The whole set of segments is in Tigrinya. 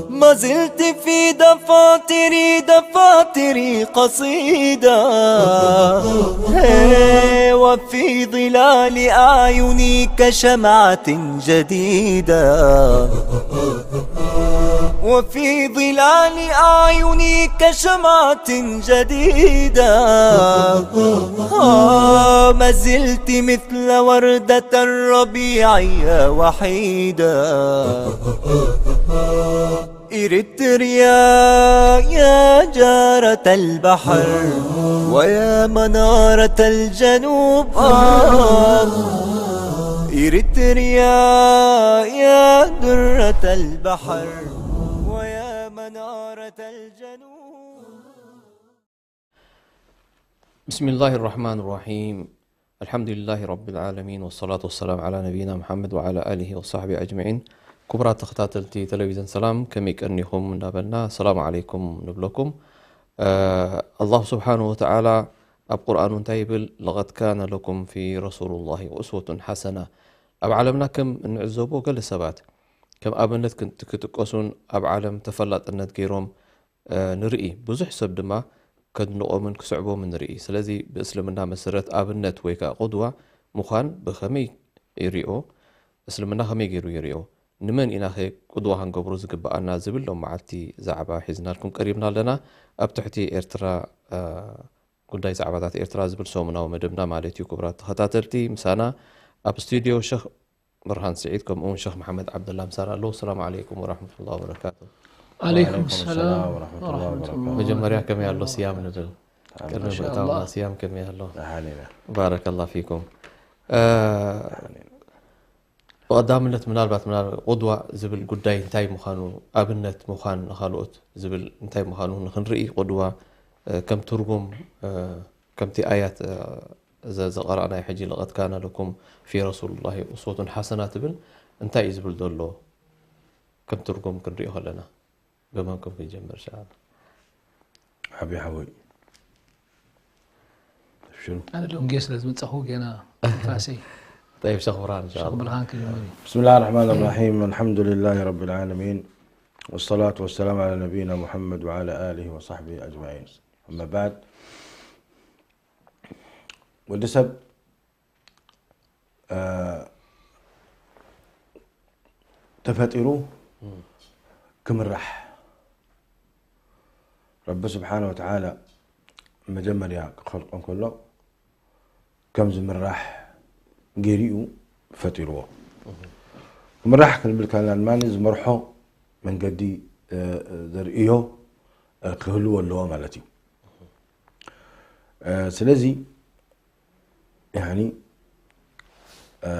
ما زلت في دفاتري، دفاتري قصيدة، وفي ظلال أعيني كشمعة جديدة، وفي ظلال أعيني كشمعة جديدة. آه، ما زلت مثل وردة الربيع يا وحيدة. إريتريا يا جارة البحر، ويا منارة الجنوب. آه، إريتريا يا درة البحر، ويا منارة الجنوب. بسم الله الرحمن الرحيم. الحمد لله رب العالمين، والصلاة والسلام على نبينا محمد وعلى آله وصحبه أجمعين. ክቡራት ተኸታተልቲ ቴሌቪዝን ሰላም፣ ከመይ ቀኒኹም እናበልና ሰላም ዓለይኩም ንብለኩም። እ፣ ኣላሁ ስብሓንሁ ወተዓላ ኣብ ቁርኣኑ እንታይ ይብል? "ለቐድ ካነ ለኩም ፊ ረሱሉላሂ ኡስወቱን ሓሰና።" ኣብ ዓለምና ከም እንዕዘቦ፣ ገለ ሰባት ከም ኣብነት ክን-፣ ክጥቀሱን ኣብ ዓለም ተፈላጥነት ገይሮም፣ እ፣ ንርኢ። ብዙሕ ሰብ ድማ ከድንቖምን ክስዕቦምን ንርኢ። ስለዚ ብእስልምና መሰረት ኣብነት ወይ ከኣ ቁድዋ ምዃን ብኸመይ ይሪኦ? እስልምና ከመይ ገይሩ ይሪኦ? ንመን ኢናኸ ቁድዋ ክንገብሮ ዝግብኣና ዝብል ሎም መዓልቲ ዛዕባ ሒዝናልኩም ቀሪብና ኣለና። ኣብ ትሕቲ ኤርትራ፣ እ፣ ጉዳይ ዛዕባታት ኤርትራ ዝብል ሰሙናዊ መደብና ማለት እዩ። ክቡራት ተኸታተልቲ፣ ምሳና ኣብ ስቱድዮ ሸኽ ብርሃን ስዒድ ከምኡ እውን ሸኽ መሓመድ ዓብደላ ምሳና ኣለዉ። ሰላም ዓለይኩም ወራሕመቱላሂ ወበረካቱ። ዓለይኩም ዓለይኩም ሰላም ሰላም ወራሕመቱላሂ ወበረካቱ። ወበረካቱ። መጀመርያ ከመይ ኣሎ ስያም ንብል። ኣልሓምዱሊላህ። ቅድሚ ማሻ ምእታውና ኣላህ። ስያም ከመይ ኣሎ? ደሓን ኢና። ባረከላህ ፊኩም። እ፣ ደሓን ኢና። ብቐዳምነት ምናልባት፣ ምናልባት ቁድዋ ዝብል ጉዳይ እንታይ ምዃኑ፣ ኣብነት ምዃን ንኻልኦት ዝብል እንታይ ምዃኑ ንኽንርኢ፣ ቁድዋ፣ እ፣ ከም ትርጉም፣ እ፣ ከምቲ ኣያት፣ እ፣ ዘ-፣ ዘቐረእናዮ ሕጂ፣ "ለቐድ ካነ ለኩም ፊ ረሱሉላሂ ኡስወቱን ሓሰና" ትብል እንታይ እዩ ዝብል ዘሎ? ከም ትርጉም ክንሪኦ ከለና፣ ብመንኩም ክንጀምር ሻ። ሓቢ ሓወይ። ሽሩ። ኣነ ሎንጌ ስለ ዝመጻኹ ገና ትንፋሰይ። ጠይብ፣ ሸኽ ብርሃን፣ ኢንሻ ሸኽ ኣላህ። ብርሃን ክጅምር እዩ። بسم الله الرحمن الرحيم. الحمد لله رب العالمين. والصلاة والسلام على نبينا محمد وعلى آله وصحبه أجمعين. أما بعد. ወዲ ሰብ፣ እ፣ ተፈጢሩ እም። ክምራሕ። ረቢ ስብሓነ ወተዓላ መጀመርያ ክኸልቆ እንከሎ ከም ዝምራሕ ገይሩ እዩ ፈጢርዎ። እም። ክምራሕ ክንብል ከለና ድማ ዝመርሖ መንገዲ፣ እ፣ ዘርእዮ፣ እ፣ ክህልዎ ኣለዎ ማለት እዩ። እ፣ ስለዚ ያኒ፣ እ፣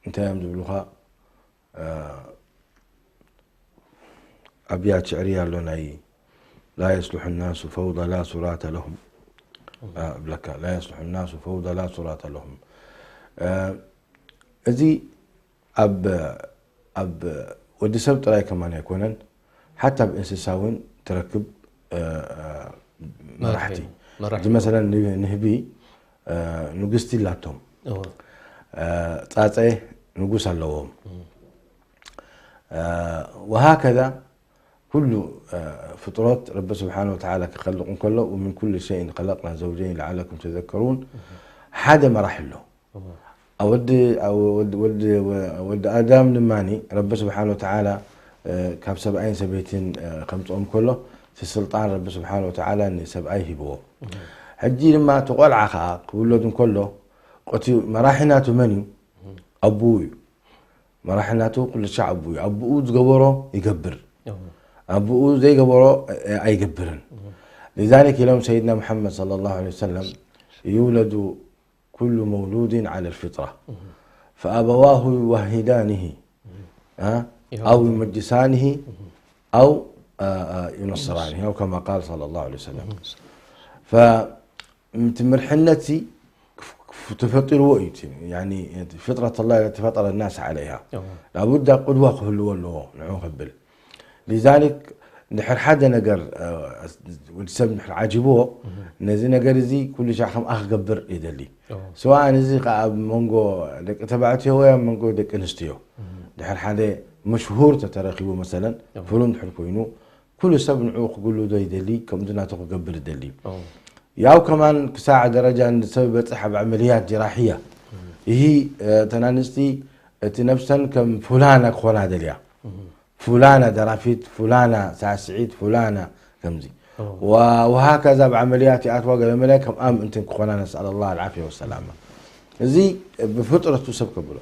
እንታይ እዮም ዝብሉኻ? እ፣ ኣብያት ሽዕሪ ኣሎ ናይ لا يصلح الناس فوضى لا صراط لهم። እ፣ እብለካ፣ لا يصلح الناس فوضى لا صراط لهم። እ፣ እዚ ኣብ፣ ኣብ ወዲ ሰብ ጥራይ ከማን ኣይኮነን፣ ሓታ ኣብ እንስሳ እውን ትረክብ፣ እ፣ እ፣ መራሕቲ። መራሕቲ። እዚ መሰለን ን-፣ ንህቢ፣ እ፣ ንግስቲ ኣላቶም። እወ። እ፣ ጻጸ ንጉስ ኣለዎም። እም። እ፣ ወሃከዛ ኩሉ፣ እ፣ ፍጥረት ረቢ ስብሓነ ወተዓላ ክኸልቕ እንከሎ፣ "ومن كل شيء خلقنا زوجين لعلكم تذكرون"፣ እም። ሓደ መራሒ ኣሎ። እወ። ኣብ ወዲ፣ ኣብ ወዲ፣ ወዲ፣ ወዲ ኣዳም ድማኒ ረቢ ስብሓነ ወተዓላ፣ እ፣ ካብ ሰብኣይን ሰበይትን፣ እ፣ ከምጽኦም ከሎ፣ እቲ ስልጣን ረቢ ስብሓነ ወተዓላ ንሰብኣይ ሂብዎ። እወ። ሕጂ ድማ እቲ ቆልዓ ኸዓ ክውለድ እንከሎ፣ እቲ መራሒ ናቱ መን እዩ? እወ። ኣቦኡ እዩ። መራሒ ናቱ ኩሉ ሻዕ ኣቦኡ እዩ። ኣቦኡ ዝገበሮ ይገብር። እወ። ኣቦኡ ዘይገበሮ፣ እ፣ ኣይገብርን። እወ። لذلك ኢሎም ሰይድና ሙሓመድ ሰለላሁ ዐለይሂ ወሰለም፣ "يولد كل مولود على الفطرة، فأبواه يوهدانه، ها؟ أو يمجسانه، أو، آه، آه، ينصرانه"، أو كما قال صلى الله عليه وسلم. ف-، እቲ ምርሕነት ሲ ክፍ-፣ ክፍ-፣ ተፈጢርዎ እዩ እቲ፣ ያኒ፣ ፍጥረት ኣላህ ለቲ ፈጠረ ናስ ዓለይሃ። እዎ። ላቡዳ ቅድዋ ክህልዎ ኣለዎ፣ ንዑ ክብል። ሊዛሊክ፣ ድሕር ሓደ ነገር ወዲ ሰብ ድሕር ዓጅብዎ ነዚ ነገር እዚ ኩሉ ሻዕ ከምኣ ክገብር ይደሊ። ስዋእ እዚ ከዓ ኣብ መንጎ ደቂ ተባዕትዮ ወይ ኣብ መንጎ ደቂ ኣንስትዮ ድሕር ሓደ መሽሁር ተተረኪቡ መሰለን ፍሉን ድሕር ኮይኑ ኩሉ ሰብ ንዕኡ ክግልዶ ይደሊ፣ ከምዚ ናቱ ክገብር ይደሊ። ያው ከማን ክሳዕ ደረጃ ንሰብ በጽሕ ኣብ ዕመልያት ጀራሕያ ይሂ ተናንስቲ እቲ ነብሰን ከም ፉላና ክኾና ደልያ ፉላና ደራፊት፣ ፉላና ሳስዒት፣ ፉላና ከምዚ። ወሃከዛ ኣብ ዓመልያት ይኣትዋ ገለ መለ ከም ኣም እንትን ክኾና ነስኣል ኣላህ ኣልዓፍያ ወሰላማ። እዚ ብፍጥረቱ ሰብ ከብሎ።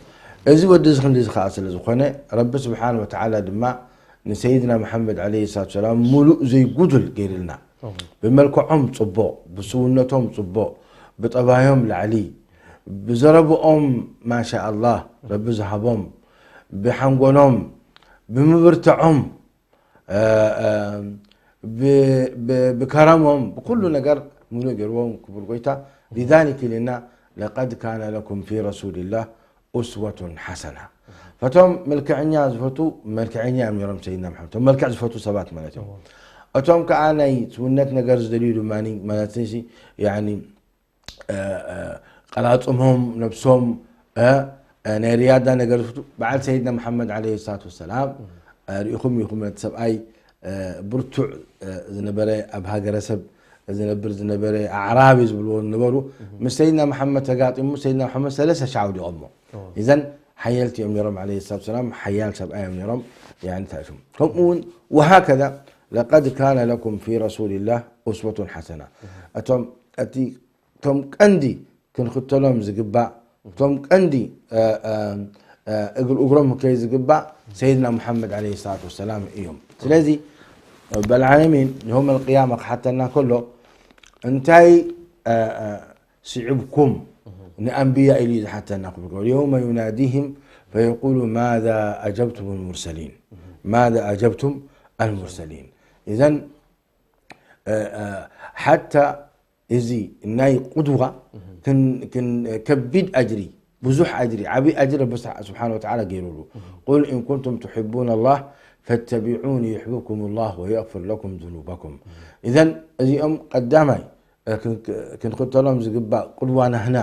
እዚ ወዲ እዚ ክንዲ እዚ ከዓ ስለ ዝኾነ ረቢ ስብሓን ወተዓላ ድማ ንሰይድና መሓመድ ዓለይሂ ሰላቱ ሰላም ሙሉእ ዘይጉዱል ገይርልና። ብመልክዖም ጽቡቕ፣ ብስውነቶም ጽቡቕ፣ ብጠባዮም ላዕሊ፣ ብዘረብኦም ማሻ ኣላህ ረቢ ዝሃቦም፣ ብሓንጎሎም፣ ብምብርትዖም፣ ብከረሞም ብኩሉ ነገር ሙሉእ ገይርዎም ክቡር ጎይታ ሊዛሊክ ኢልና ለቀድ ካነ ለኩም ፊ ረሱልላህ ኡስወቱን ሓሰና። ፈቶም መልክዐኛ ዝፈቱ መልክዐኛ እዮም ነይሮም ሰይድና መሓመድ እቶም መልክዕ ዝፈቱ ሰባት ማለት እዮም። እቶም ከዓ ናይ ስውነት ነገር ዝደልዩ ድማ ማለት ቀላፅሞም ነብሶም ናይ ርያዳ ነገር ዝፍቱ በዓል ሰይድና መሓመድ ዓለይሂ ሰላቱ ወሰላም ርኢኹም ኢኹም ነቲ ሰብኣይ ብርቱዕ ዝነበረ ኣብ ሃገረሰብ ዝነብር ዝነበረ ኣዕራቢ ዝብልዎ ዝነበሩ ምስ ሰይድና መሓመድ ተጋጢሙ ሰይድና መሓመድ ሰለስተ ሻዕ ኣውዲቖሞ። ኢዘን ሓየልቲ እዮም ነይሮም ዓለይሂ ሰላቱ ወሰላም ሓያል ሰብኣይ እዮም ነይሮም። ከምኡ እውን ወሃከዛ ለቀድ ካነ ለኩም ፊ ረሱልላህ ኡስወቱን ሓሰና እቶም እቲ እቶም ቀንዲ ክንኽተሎም ዝግባእ እቶም ቀንዲ እግሪ እግሮም ከይ ዝግባእ ሰይድና ሙሓመድ ዓለይሂ ሰላቱ ወሰላም እዮም። ስለዚ በል ዓለሚን የውመል ቅያማ ክሓተና ከሎ እንታይ ስዒብኩም ንኣንብያ ኢሉ እዩ ዝሓተና ክብል ከሎ የውመ ዩናዲህም ፈየቁሉ ማዛ ኣጀብቱም ልሙርሰሊን ማዛ ኣጀብቱም ኣልሙርሰሊን። ኢዘን ሓታ እዚ ናይ ቁድዋ ከቢድ ኣጅሪ ብዙሕ ኣጅሪ ዓብይ ኣጅሪ ረቢ ስብሓን ወተዓላ ገይሩሉ። ቁል ኢን ኩንቱም ትሕቡን ኣላህ ፈተቢዑኒ ዩሕብኩም ላህ ወየእፍር ለኩም ዝኑበኩም። እዘን እዚኦም ቀዳማይ ክንክተሎም ዝግባእ ቁድዋ ናህና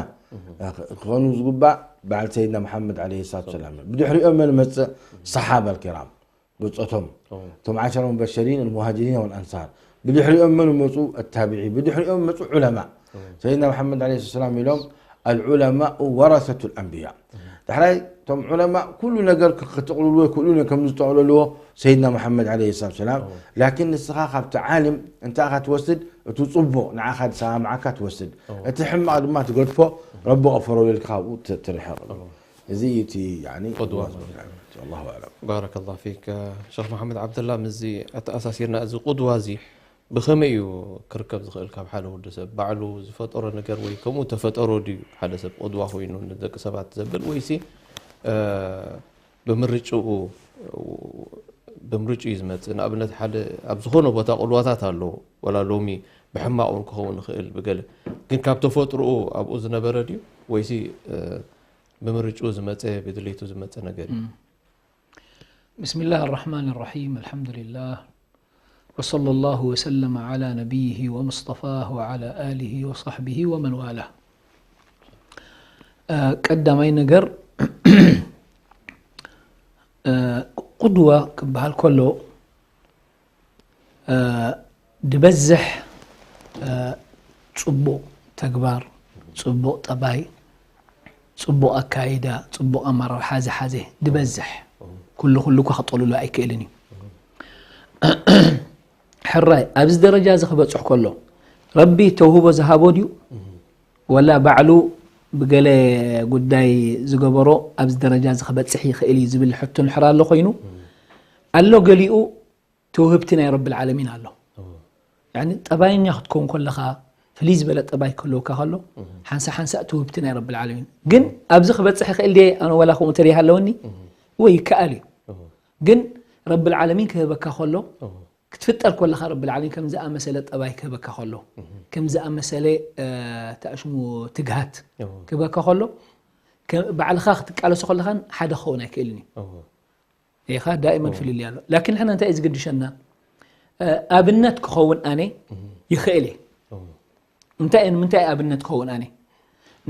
ክኾኑ ዝግባእ በዓል ሰይድና መሓመድ ዓለይሂ ሰላቱ ወሰላም። ብድሕሪኦም መን መፅእ? ሰሓባ ኣልኪራም ብፆቶም እቶም ዓሸረ ሙበሸሪን ኣልሙሃጅሪን ወልኣንሳር። ብድሕሪኦም መን መፁ? ኣታቢዒ። ብድሕሪኦም መፁ ዑለማ። ሰይድና መሓመድ ዓለይሂ ሰላም ኢሎም ኣልዑለማኡ ወረሰቱ ልኣንብያ። ዳሕራይ እቶም ዑለማ ኩሉ ነገር ክጥቕልልዎ ይክእሉ እዮም ከም ዝጠቕለልዎ ሰይድና መሓመድ ዓለይሂ ሰላቱ ወሰላም። ላኪን ንስኻ ካብቲ ዓሊም እንታይ ኢኻ ትወስድ? እቲ ፅቡቕ ንዓኻ ዝሰማምዓካ ትወስድ፣ እቲ ሕማቕ ድማ ትገድፎ። ረቢ غفر لك ካብኡ ትርሕቕ። እዚ እዩ እቲ ቁድዋ። ኣላሁ ኣዕለም። ባረከላሁ ፊክ ሸኽ መሓመድ ዓብደላ። ምስዚ ኣተኣሳሲርና እዚ ቁድዋ እዚ ብኸመይ እዩ ክርከብ ዝኽእል? ካብ ሓደ ወዲ ሰብ ባዕሉ ዝፈጠሮ ነገር ወይ ከምኡ ተፈጠሮ ድዩ ሓደ ሰብ ቁድዋ ኮይኑ ንደቂ ሰባት ዘብል ወይሲ ብምርጭኡ ብምርጭኡ እዩ ዝመፅእ? ንኣብነት ሓደ ኣብ ዝኾነ ቦታ ቁድዋታት ኣለዉ ወላ ሎሚ ብሕማቕ እውን ክኸውን ይኽእል ብገለ ግን ካብ ተፈጥሮኡ ኣብኡ ዝነበረ ድዩ ወይሲ ብምርጭኡ ዝመፀ ብድሌቱ ዝመፀ ነገር እዩ። بسم الله الرحمن الرحيم الحمد لله وصلى الله وسلم على نبيه ومصطفاه وعلى آله وصحبه ومن والاه ቀዳማይ ነገር ቁድዋ ክበሃል ከሎ ድበዝሕ ፅቡቕ ተግባር፣ ፅቡቕ ጠባይ፣ ፅቡቕ ኣካይዳ፣ ፅቡቕ ኣመራርሓ ዝሓዘ ድበዝሕ። ኩሉ ኩሉ እኳ ክጠልሎ ኣይክእልን እዩ። ሕራይ ኣብዚ ደረጃ እዚ ክበፅሕ ከሎ ረቢ ተውህቦ ዝሃቦ ድዩ ወላ ባዕሉ ብገለ ጉዳይ ዝገበሮ ኣብዚ ደረጃ እዚ ክበፅሕ ይኽእል እዩ ዝብል ሕቶ እንድሕር ኣሎ ኮይኑ ኣሎ ገሊኡ ትውህብቲ ናይ ረብል ዓለሚን ኣሎ። ጠባየኛ ክትከውን ከለኻ ፍልይ ዝበለ ጠባይ ክህልወካ ከሎ ሓንሳ ሓንሳ ትውህብቲ ናይ ረብል ዓለሚን ግን ኣብዚ ክበፅሕ ይኽእል ድየ ኣነ ወላ ከምኡ ተደይሃለወኒ ወይ ይከኣል እዩ ግን ረብል ዓለሚን ክህበካ ከሎ ክትፍጠር ከለኻ ረብል ዓለሚን ከም ዝኣመሰለ ጠባይ ክህበካ ከሎ ከም ዝኣመሰለ ተኣሽሙ ትግሃት ክህበካ ከሎ ባዕልኻ ክትቃለሶ ከለኻን ሓደ ክኸውን ኣይክእልን እዩ። ኢኻ ዳእመን ፍልልይ ኣሎ ላኪን ንሕና እንታይ እዩ ዝግድሸና ኣብነት ክኸውን ኣነ ይኽእል እየ። እንታይ ንምንታይ ኣብነት ክኸውን ኣነ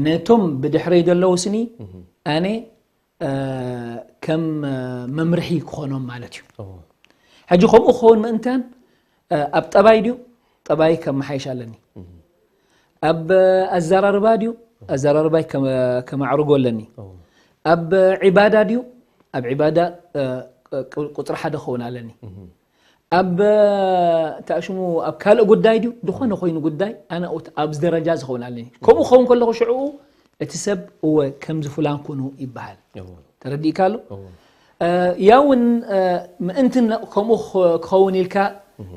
ነቶም ብድሕረይ ዘለዉ ስኒ ኣነ ከም መምርሒ ክኾኖም ማለት እዩ። ሕጂ ከምኡ ክኸውን ምእንታን ኣብ ጠባይ ድዩ? ጠባይ ከመሓይሽ ኣለኒ። ኣብ ኣዘራርባ ድዩ? ኣዘራርባይ ከመ- ከማዕርጎ ኣለኒ። ኣብ ዒባዳ ድዩ? ኣብ ዒባዳ ቁፅሪ ሓደ ክኸውን ኣለኒ። ኣብ ታሽሙ ኣብ ካልእ ጉዳይ ድዩ ዝኾነ ኮይኑ ጉዳይ ኣነ ኣብዚ ደረጃ ዝኸውን ኣለኒ። ከምኡ ክኸውን ከለኹ ሽዕኡ እቲ ሰብ እወ ከምዚ ፍላን ኩኑ ይበሃል። ተረዲእካ ኣሎ? ያውን ምእንቲ ከምኡ ክኸውን ኢልካ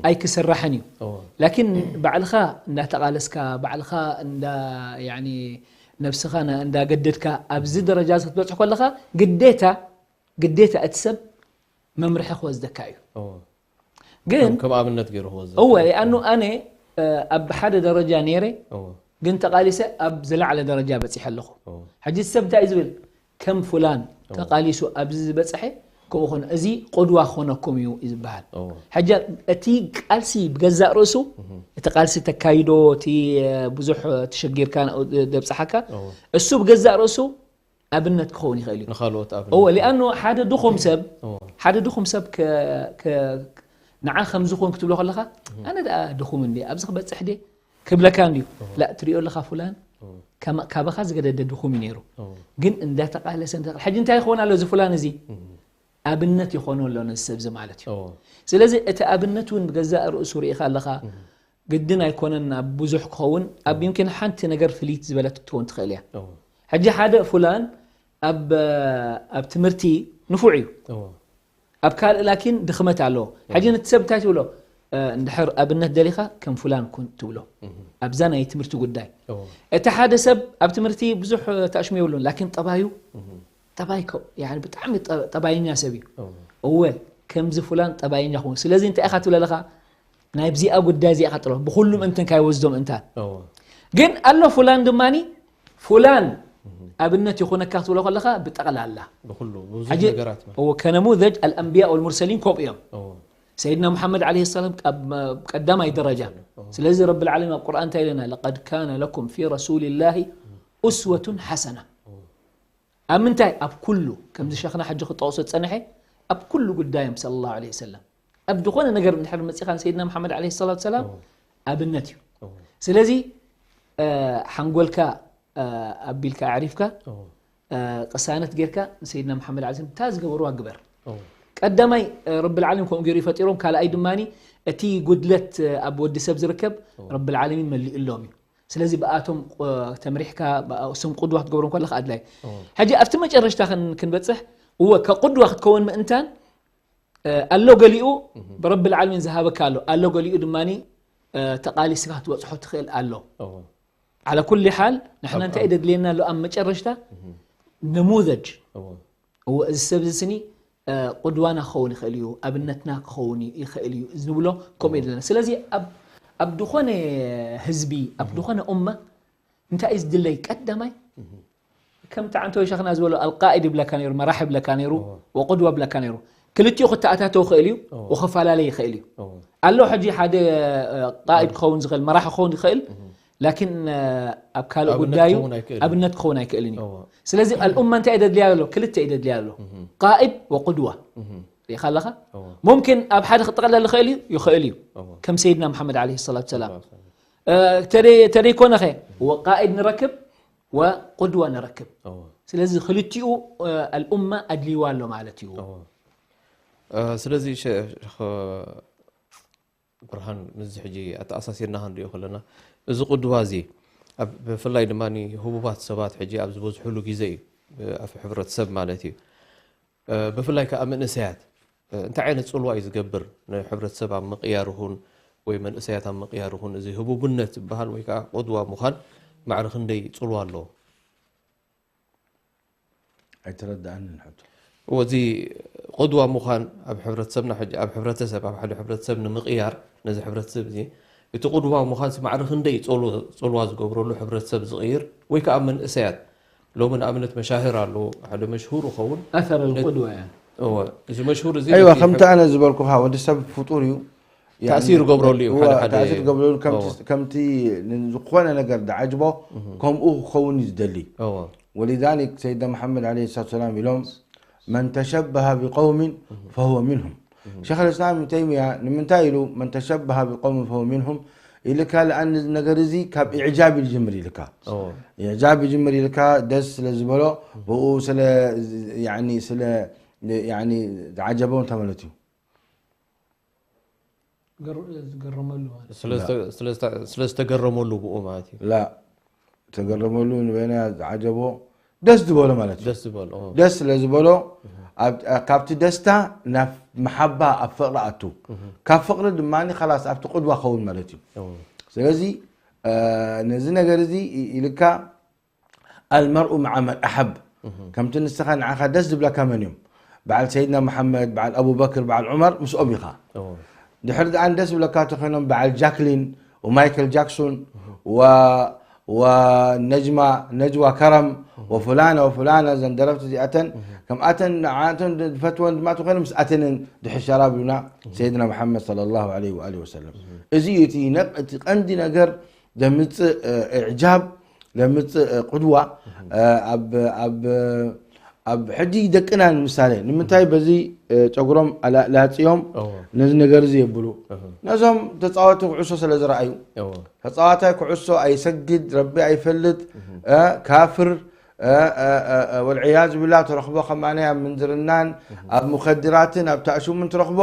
ኣይክስራሕን እዩ። ላኪን ባዕልኻ እንዳተቓለስካ ባዕልኻ እንዳ ያኒ ነብስኻ እንዳገደድካ ኣብዚ ደረጃ ክትበፅሕ ከለኻ ግዴታ ግዴታ እቲ ሰብ መምርሒ ክወስደካ እዩ። ግን ከም ኣብነት ገይሩ ክወስድ እወ ሊኣኑ ኣነ ኣብ ሓደ ደረጃ ነይረ ግን ተቃሊሰ ኣብ ዝለዓለ ደረጃ በፂሐ ኣለኹ። ሕጂ ሰብ እንታይ እዩ ዝብል ከም ፍላን ተቃሊሱ ኣብዚ ዝበፅሐ ከምኡ ኾነ እዚ ቁድዋ ክኾነኩም እዩ እዩ ዝበሃል። ሕጂ እቲ ቃልሲ ብገዛእ ርእሱ እቲ ቃልሲ ተካይዶ እቲ ብዙሕ ተሸጊርካ ደብፅሓካ እሱ ብገዛእ ርእሱ ኣብነት ክኸውን ይኽእል እዩ። ንኻልኦት ኣብነት እወ ሊኣኖ ሓደ ድኹም ሰብ ሓደ ድኹም ሰብ ንዓ ከምዚ ኮን ክትብሎ ከለኻ ኣነ ደኣ ድኹም እንዲ ኣብዚ ክበፅሕ ድ ክብለካ እንዲዩ። ላ ትሪኦ ኣለኻ ፍላን ካባኻ ዝገደደ ድኹም እዩ ነይሩ። ግን እንዳተቃለሰ ሕጂ እንታይ ይኸውን ኣሎ እዚ ፍላን እዚ ኣብነት ይኾኖ ኣሎ ነዚ ሰብ እዚ ማለት እዩ። ስለዚ እቲ ኣብነት እውን ብገዛእ ርእሱ ርኢኻ ኣለኻ ግድን ኣይኮነን ኣብ ብዙሕ ክኸውን ኣብ يمكن ሓንቲ ነገር ፍልይት ዝበለት ክትከውን ትኽእል እያ። ሕጂ ሓደ ፉላን ኣብ ኣብ ትምህርቲ ንፉዕ እዩ ኣብ ካልእ ላኪን ድኽመት ኣለዎ። ሕጂ ነቲ ሰብ እንታይ ትብሎ እንድሕር ኣብነት ደሊኻ ከም ፉላን ኩን ትብሎ ኣብዛ ናይ ትምህርቲ ጉዳይ። እቲ ሓደ ሰብ ኣብ ትምህርቲ ብዙሕ ታሽሙ የብሉን ላኪን ጠባዩ ጠባይ ብጣዕሚ ጠባይኛ ሰብ እዩ። እወ ከምዚ ፉላን ጠባይኛ ክውን ስለዚ እንታይ ኢኻ ትብለ ኣለኻ ናይ ብዚኣ ጉዳይ እዚኣ ቀጥሎ ብኩሉ ምእንትን ካይወስዶ ምእንታን ግን ኣሎ ፉላን ድማኒ ፉላን ኣብነት ይኾነካ ክትብሎ ከለኻ ብጠቕላላ ብኩሉ ብዙሕ ነገራት ከነሙዘጅ ኣልኣንብያ ወልሙርሰሊን ከምኡ እዮም። ሰይድና ሙሓመድ ዓለይሂ ሰላም ቀዳማይ ደረጃ። ስለዚ ረብል ዓለሚን ኣብ ቁርኣን እንታይ ኢለና ለቀድ ካነ ለኩም ፊ ረሱሊላሂ ኡስወቱን ሓሰና ኣብ ምንታይ ኣብ ኩሉ ከምዚ ሸኽና ሕጂ ክጠቕሶ ዝፀንሐ ኣብ ኩሉ ጉዳዮም ሰለላሁ ዐለይሂ ወሰለም ኣብ ዝኾነ ነገር እንድሕር መፂኻ ንሰይድና መሓመድ ዐለይሂ ሰላቱ ሰላም ኣብነት እዩ። ስለዚ ሓንጎልካ ኣቢልካ ኣዕሪፍካ ቅሳነት ጌርካ ንሰይድና መሓመድ ዐለይሂ ሰላም እታ ዝገበርዋ ግበር። ቀዳማይ ረብል ዓለሚን ከምኡ ገይሩ ይፈጢሮም ካልኣይ ድማ እቲ ጉድለት ኣብ ወዲ ሰብ ዝርከብ ረብል ዓለሚን መሊእሎም እዩ። ስለዚ ብኣቶም ተምሪሕካ ብኣሶም ቁድዋ ክትገብሮም ከለካ ኣድላይ። ሕጂ ኣብቲ መጨረሽታ ክንበፅሕ እወ ከቁድዋ ክትከውን ምእንታን ኣሎ ገሊኡ ብረብል ዓለሚን ዝሃበካ ኣሎ ኣሎ ገሊኡ ድማ ተቃሊስካ ክትበፅሖ ትኽእል ኣሎ። ዓላ ኩሊ ሓል ንሕና እንታይ ደድልየና ኣሎ ኣብ መጨረሽታ ነሙዘጅ እወ እዚ ሰብ እዚ ስኒ ቁድዋና ክኸውን ይኽእል እዩ ኣብነትና ክኸውን ይኽእል እዩ ንብሎ ከምኡ የድለና። ስለዚ ኣብ ዝኾነ ህዝቢ ኣብ ዝኾነ ኡማ እንታይ እዩ ዝድለይ ቀዳማይ ከምቲ ዓንተወይ ሸኽና ዝበሎ ኣልቃኢድ ይብለካ ነይሩ መራሕ ይብለካ ነይሩ ወቁድዋ ይብለካ ነይሩ ክልቲኡ ክተኣታተው ይኽእል እዩ ወኸፈላለይ ይኽእል እዩ ኣሎ ሕጂ ሓደ ቃኢድ ክኸውን ዝኽእል መራሕ ክኸውን ይኽእል ላኪን ኣብ ካልእ ጉዳዩ ኣብነት ክኸውን ኣይክእልን እዩ። ስለዚ ኣልኡማ እንታይ እዩ ደድልያ ኣሎ ክልተ እዩ ደድልያ ኣሎ ቃኢድ ወቁድዋ ሪኢኻ ኣለኻ ሙምኪን ኣብ ሓደ ክጠቕለል ይኽእል እዩ ይኽእል እዩ ከም ሰይድና መሓመድ ዓለይሂ ሰላቱ ሰላም ተደይኮነኸ ወቃኢድ ንረክብ ወቁድዋ ንረክብ ስለዚ ክልቲኡ ኣልኡማ ኣድልይዋ ኣሎ ማለት እዩ ስለዚ ሸኽ ብርሃን ምስዚ ሕጂ ኣተኣሳሲርና ክንሪኦ ከለና እዚ ቁድዋ እዚ ብፍላይ ድማ ህቡባት ሰባት ሕጂ ኣብ ዝበዝሕሉ ግዜ እዩ ኣብ ሕብረተሰብ ማለት እዩ ብፍላይ ከዓ መንእሰያት እንታይ ዓይነት ፅልዋ እዩ ዝገብር ንሕብረተሰብ ኣብ ምቅያር ይኹን ወይ መንእሰያት ኣብ ምቅያር ይኹን እዚ ህቡብነት ዝበሃል ወይ ከዓ ቁድዋ ምዃን ማዕረ ክንደይ ፅልዋ ኣለዎ? ኣይተረድኣንን ሕቶ። እዚ ቁድዋ ምዃን ኣብ ሕብረተሰብና ሕጂ ኣብ ሕብረተሰብ ኣብ ሓደ ሕብረተሰብ ንምቕያር ነዚ ሕብረተሰብ እዚ እቲ ቁድዋ ምዃን ማዕረ ክንደይ እዩ ፅልዋ ዝገብረሉ ሕብረተሰብ ዝቕይር ወይ ከዓ መንእሰያት ሎሚ ንኣብነት መሻህር ኣለዉ ሓደ መሽሁር ይኸውን ኣሰር ቁድዋ እያ እዚ መሽሁር እዚ ኣይዋ ከምቲ ኣነ ዝበልኩኻ ወዲ ሰብ ፍጡር እዩ ተእሲር ገብረሉ እዩ፣ እወ፣ ሓደ ሓደ ተእሲር ገብረሉ ከምቲ እወ። ከምቲ ዝኾነ ነገር ዝዓጅቦ ከምኡ ክኸውን እዩ ዝደሊ። እወ። ولذلك ሰይድና መሓመድ ዓለይሂ ሰላቱ ሰላም ኢሎም من تشبه بقوم فهو منهم. ሸኽ ልእስላም ኢብን ተይሚያ ንምንታይ ኢሉ من تشبه بقوم فهو منهم ኢልካ? ለኣን እዚ ነገር እዚ ካብ ኢዕጃብ እዩ ዝጅምር ኢልካ። እወ። ኢዕጃብ ይጅምር ኢልካ ደስ ስለ ዝበሎ ብኡ ስለ ያኒ ስለ ያኒ ዝዓጀቦ እንተ ማለት እዩ። ገር- ዝገረመሉ ማለት እዩ። ስለ ዝተ- ስለ ዝተ- ስለ ዝተገረመሉ ብኡ ማለት እዩ። ላ ተገረመሉ ንበይና ዝዓጀቦ ደስ ዝበሎ ማለት እዩ። ደስ ዝበል ኦ። ደስ ስለ ዝበሎ ኣብ- ካብቲ ደስታ ናብ መሓባ ኣብ ፍቕሪ ኣቱ ካብ ፍቕሪ ድማ ኸላስ ኣብቲ ቁድዋ ኸውን ማለት እዩ። ኦ። ስለዚ እ፣ ነዚ ነገር እዚ ኢ- ኢልካ المرء مع من أحب ከምቲ ንስኻ ንዓኻ ደስ ዝብለካ መን እዮም? በዓል ሰይድና መሓመድ፣ በዓል ኣቡበክር፣ በዓል ዑመር ምስኦም ኢኻ። ኦ። ድሕሪ ደኣን ደስ ዝብለካ ተኾይኖም በዓል ጃክሊን ወማይክል ጃክሶን ወ- ወነጅማ ነጅዋ ከረም ወፍላና ወፍላና እዘን ደረፍቲ እዚኣተን ከምኣተን ንዓተን ዝፈትወን ድማ ተኾይኖም ምስኣተንን ድሕር ሸራብ ይብሉና ሰይድና መሓመድ صلى الله عليه وآله وسلم። እዚ እዩ እቲ ነቕ- እቲ ቀንዲ ነገር ዘምፅእ እ፣ እዕጃብ ዘምፅእ እ፣ ቁድዋ እ፣ ኣብ ኣብ ኣብ ሕጂ ደቅና ንምሳሌ ንምንታይ በዚ እ፣ ጨጉሮም ኣላ- ላፅዮም እወ። ነዚ ነገር እዚ የብሉ እህ። ነዞም ተፃወቲ ኩዕሶ ስለ ዝረኣዩ እወ። ተፃዋታይ ኩዕሶ ኣይሰግድ ረቢ ኣይፈልጥ እ፣ ካፍር እ፣ እ፣ እ፣ እ፣ ወልዕያዝ ብላ ትረኽቦ ከማነ ኣብ ምንዝርናን ኣብ ሙኸድራትን ኣብ ተእሽሙን ትረኽቦ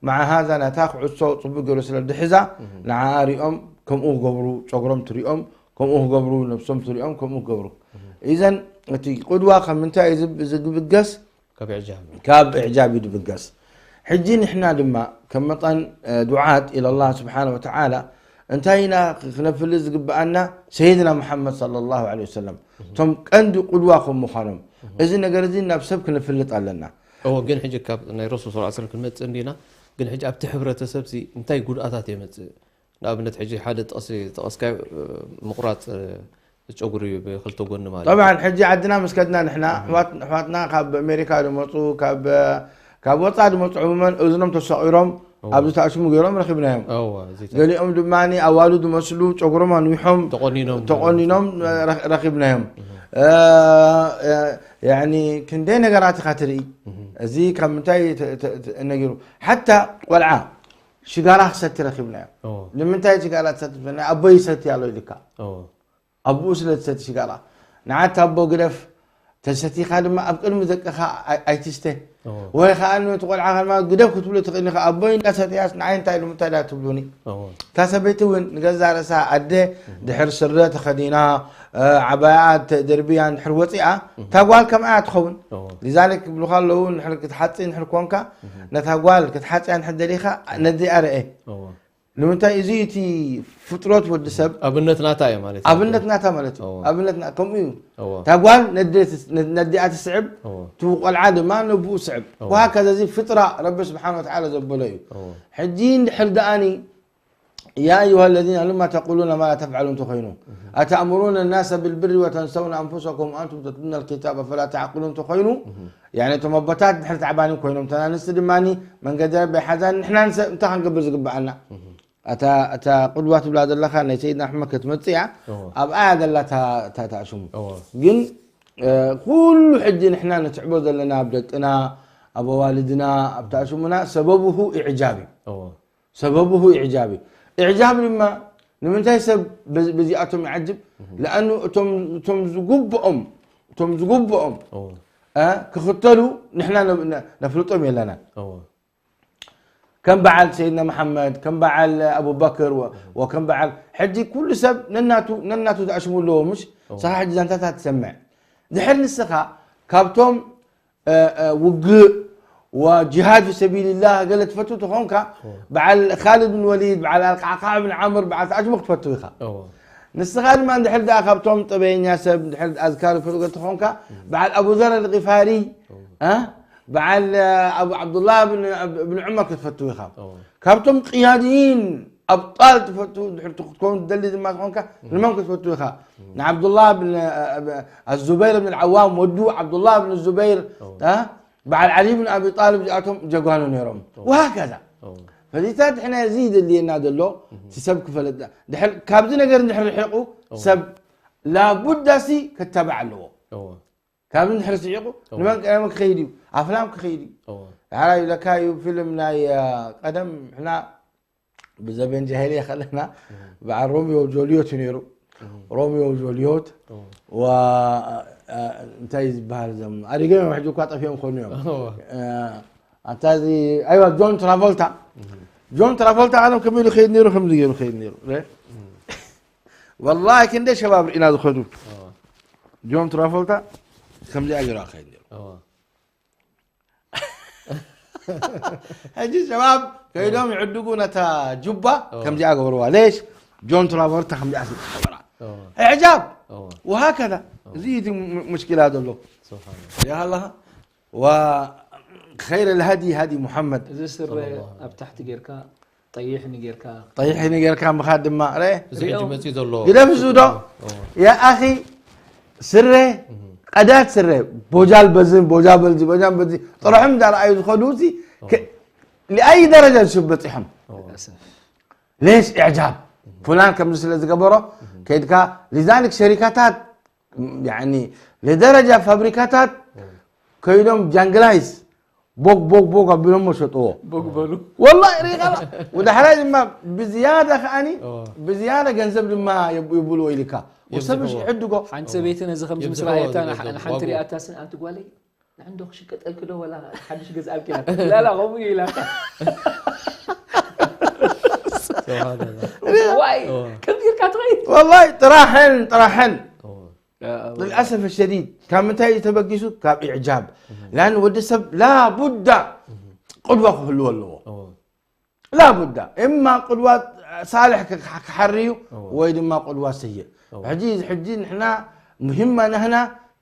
መዓ ሃዛ ናታ ኩዕሶ ፅቡቅ ገይሩ ስለ ድሕዛ ንዓኣ ሪኦም ከምኡ ክገብሩ ጨጉሮም ትሪኦም ከምኡ ክገብሩ ነብሶም ትሪኦም ከምኡ ክገብሩ ኢዘን እቲ ቁድዋ ካብ ምንታይ እዩ ዝብ- ዝብገስ ካብ ዕጃብ ካብ እዕጃብ እዩ ዝብገስ ሕጂ ንሕና ድማ ከም መጠን ዱዓት ኢላ ላህ ስብሓን ወተዓላ እንታይ ኢና ክነፍልጥ ዝግብኣና ሰይድና መሓመድ صلى الله عليه وسلم እቶም ቀንዲ ቁድዋ ከም ምዃኖም እዚ ነገር እዚ ናብ ሰብ ክነፍልጥ ኣለና እዎ ግን ሕጂ ካብ ናይ ረሱል ስ ሰለም ክንመፅእ እንዲና ግን ሕጂ ኣብቲ ሕብረተሰብ ሲ እንታይ ጉድኣታት የመፅእ ንኣብነት ሕጂ ሓደ ጥቕሲ ጠቐስካዮ ምቑራፅ ጨጉሪ ብክልተ ጎኒ ማለት طبعا ሕጂ ዓድና ምስ ከድና ንሕና ኣሕዋት- ኣሕዋትና ካብ ኣሜሪካ ዝመፁ ካብ ካብ ወፃ ዝመፁ ዕሙመን እዝኖም ተሰቒሮም ኣብዚ ተኣሽሙ ገይሮም ረኺብናዮም እዎ እዚ ገሊኦም ድማ ኣዋሉ ዝመስሉ ጨጉሮም ኣንዊሖም ተቆኒኖም ተቆኒኖም ረኽ- ረኺብናዮም እ፣ እ፣ ያኒ ክንደይ ነገራት ኢኻ ትርኢ እዚ ካብ ምንታይ ተ- ተ- ተ- ነጊሩ ሓታ ቆልዓ ሽጋራ ክሰቲ ረኺብናዮም እዎ ንምንታይ ሽጋራ ትሰቲ ትብለና ኣቦይ ይሰቲ ኣሎ ኢልካ እዎ ኣቦኡ ስለ ትሰቲ ሽጋራ ንዓት ኣቦ ግደፍ ተሰቲኻ ድማ ኣብ ቅድሚ ደቅኻ ኣይ- ኣይትስተ እዎ ወይ ከዓ ነቲ ቆልዓ ድማ ግደፍ ክትብሎ ትኽእል ኢኻ ኣቦይ እንዳሰተያስ ንዓይ እንታይ ኢሉ ምታይ ዳ ትብሉኒ እዎ እታ ሰበይቲ እውን ንገዛ ርእሳ ኣደ ድሕር ስረ ተኸዲና እ፣ ዓባያ ተደርብያ ድሕር ወፂኣ እታ ጓል ከምኣ ትኸውን እዎ ሊዛሊክ ክብሉኻ ኣለዉ ንድሕር ክትሓፂ ንድሕር ኮንካ ነታ ጓል ክትሓፅያ ንድሕር ደሊኻ ነዚኣ ርአ እዎ ንምንታይ እዚ እቲ ፍጥረት ወዲ ሰብ ኣብነት ናታ እየ ማለት እዩ። ኣብነት ናታ ማለት እዩ እዎ። ኣብነት ና- ከምኡ እዩ እዎ እታ ጓል ነደ- ነዲኣ ትስዕብ እዎ እቲ ቆልዓ ድማ ነብኡ ስዕብ እዎ። ወሃከዛ እዚ ፍጥራ ረቢ ስብሓን ወተዓላ ዘበሎ እዩ እዎ ሕጂ እንድሕር ደኣኒ يا أيها الذين لما تقولون ما لا تفعلون እንተኾይኑ أتأمرون الناس بالبر وتنسون أنفسكم وأنتم تتلون الكتاب أفلا تعقلون እንተኾይኑ ያኒ እቶም ኣቦታት ድሕሪ ተዓባኒ ኮይኖም እተን ኣንስቲ ድማ መንገዲ ረቢ ሓዛን ንሕና ንሰብ እንታይ ክንገብር ዝግብኣና እታ እታ ቁድዋ ትብላ ዘለኻ ናይ ሰይድና ኣሕመድ ክትመፅእ እያ እዎ። ኣብኣ እያ ዘላ እታ- እታ ተኣሽሙ እዎ ግን እ፣ ኩሉ ሕጂ ንሕና ንስዕቦ ዘለና ኣብ ደቅና ኣብ ኣዋልድና ኣብ ተኣሽሙና ሰበብሁ ኢዕጃብ እዩ እዎ ሰበብሁ ኢዕጃብ እዩ ኢዕጃብ ድማ ንምንታይ ሰብ በዚ- በዚኣቶም ይዓጅብ ለኣኑ እቶም እቶም ዝጉብኦም እቶም ዝጉብኦም እዎ እ፣ ክኽተሉ ንሕና ነ- ነ- ነፍልጦም የለናን እዎ ከም በዓል ሰይድና መሓመድ ከም በዓል ኣቡበክር ወ- ወከም በዓል ሕጂ ኩሉ ሰብ ነናቱ ነናቱ ዝኣሽሙ ኣለዎ ምሽ ንስኻ ሕጂ ዛንታታት ትሰምዕ ድሕር ንስኻ ካብቶም እ፣ እ፣ ውግእ ወጂሃድ ፊ ሰቢልላህ ገለ ትፈቱ ተኾንካ በዓል ካልድ ብን ወሊድ በዓል ኣልቃዕቃዕ ብን ዓምር በዓል ተኣሽሙ ክትፈቱ ኢኻ እዎ ንስኻ ድማ እንድሕር ደኣ ካብቶም ጥበበኛ ሰብ እንድሕር ኣዝካር ፈትገ ተኾንካ በዓል ኣቡ ዘር ኣልጊፋሪ እ? በዓል ኣቡ ዓብዱላህ ብን ብን ዑመር ክትፈትው ኢኻ እዎ ካብቶም ቅያድይን ኣብጣል ትፈቱ ድሕር ክትከውን ትደሊ ድማ ዝኾንካ ንመን ክትፈትው ኢኻ ንዓብዱላህ ብን ኣዙበይር ብን ዓዋም ወዱ ዓብዱላህ ብን ዙበይር እ? በዓል ዓሊ ብን ኣቢ ጣልብ እዚኣቶም ጀጓኑ ነይሮም ወሃከዛ እዎ ፈሊጥካ ድሕና እዚ ይደልየና ዘሎ እቲ ሰብ ክፈለጥ ድሕር ካብዚ ነገር እንድሕር ርሒቑ ሰብ ላቡዳሲ ክተባዕ ኣለዎ። እዎ ካብዚ እንድሕር ስዒቑ እዎ። ንመን ቀደም ክኸይድ እዩ ኣፍላም ክኸይድ እዩ። እዎ ሓራይ ለካ እዩ ፊልም ናይ አ፣ ቀደም ሕና ብዘበን ጃሂልያ ከለና በዓል ሮሚዮ ጆልዮት እዩ ነይሩ። ሮሚዮ ጆልዮት እዎ ዋ አ፣ እንታይ ዝበሃል ዘም ኣዲገም እዮም ሕጂ እኳ ጠፊኦም ኮኑ እዮም። እዎ አ፣ ኣንታ እዚ ኣይዋ ጆን ትራቮልታ ጆን ትራቮልታ ኣለም ከመይ ኢሉ ከይድ ነይሩ ከምዚ ገይሩ ከይድ ነይሩ ረ ወላሂ ክንደ ሸባብ ርኢና ዝኸዱ እዎ ጆን ትራቮልታ ከምዚኣ ገይሩ ከይድ ነይሩ። እዎ ሕጂ ሸባብ ከይዶም ይዕድጉ ነታ ጁባ ከምዚኣ ገበርዋ ሌሽ ጆን ትራቮልታ ከምዚኣ ስገበራ እዎ إعجاب እዎ وهكذا እዚ እዩ እቲ ሙ- ሙሽኪላ ዘሎ ስብሓን يا الله وخير الهدي هدي محمد እዚ ስረ ኣብ ታሕቲ ጌርካ ጠይሕ ንጌርካ ጠይሕ ንጌርካ ምኻድ ድማ ረ እዚ ሕጂ መፅኡ ዘሎ ግደፍ እሱ ዶ እዎ يا أخي ስረ ቀዳድ ስረ ቦጃል በዝን ቦጃ በልዚ ቦጃ በልዚ ጥረሖም እንዳረኣዩ ዝኸዱ ሲ لأي درجة ዝሽብ በፂሖም እዎ ليش إعجاب فلان ከምዚ ስለ ዝገበሮ ከይድካ لذلك ሸሪካታት يعني لدرجة ፋብሪካታት ከይዶም ጃንግላይስ ቦግ ቦግ ቦግ ኣቢሎም መሸጥዎ ቦግ በሉ والله ሪኢኻ ወደ ሓራይ ድማ ብዝያዳ ከኣኒ እዎ ብዝያዳ ገንዘብ ድማ የብ- ይብልዎ ኢልካ ወሰብ የብዝሕዎ። ይዕድጎ ሓንቲ ሰበይቲ ነዚ ከምዚ ምስ የብዝሕዎ ረኣየታ ዝገንዘብ ሓንቲ ዋግኡ። ሪኣታ ስን ኣንቲ ጓለይ ንዕንዶ ክሽቀጠልክ ዶ ወላ ሓድሽ ገዝኣልክ ኢላ ላላ ከምኡ ኢላ ስብሓንላ ዋይ ከም ጌርካ ትኸይድ والله ጥራሕን ጥራሕን للأسف الشديد ካብ ምንታይ እዩ ተበጊሱ ካብ إعجاب لأن ወዲ ሰብ لا بد قدوة ክህልዎ ኣለዎ እዎ لا بد إما قدوة صالح ክሓርዩ እዎ። ወይ ድማ قدوة سيء እዎ። ሕጂ ሕጂ ንሕና مهمة نحن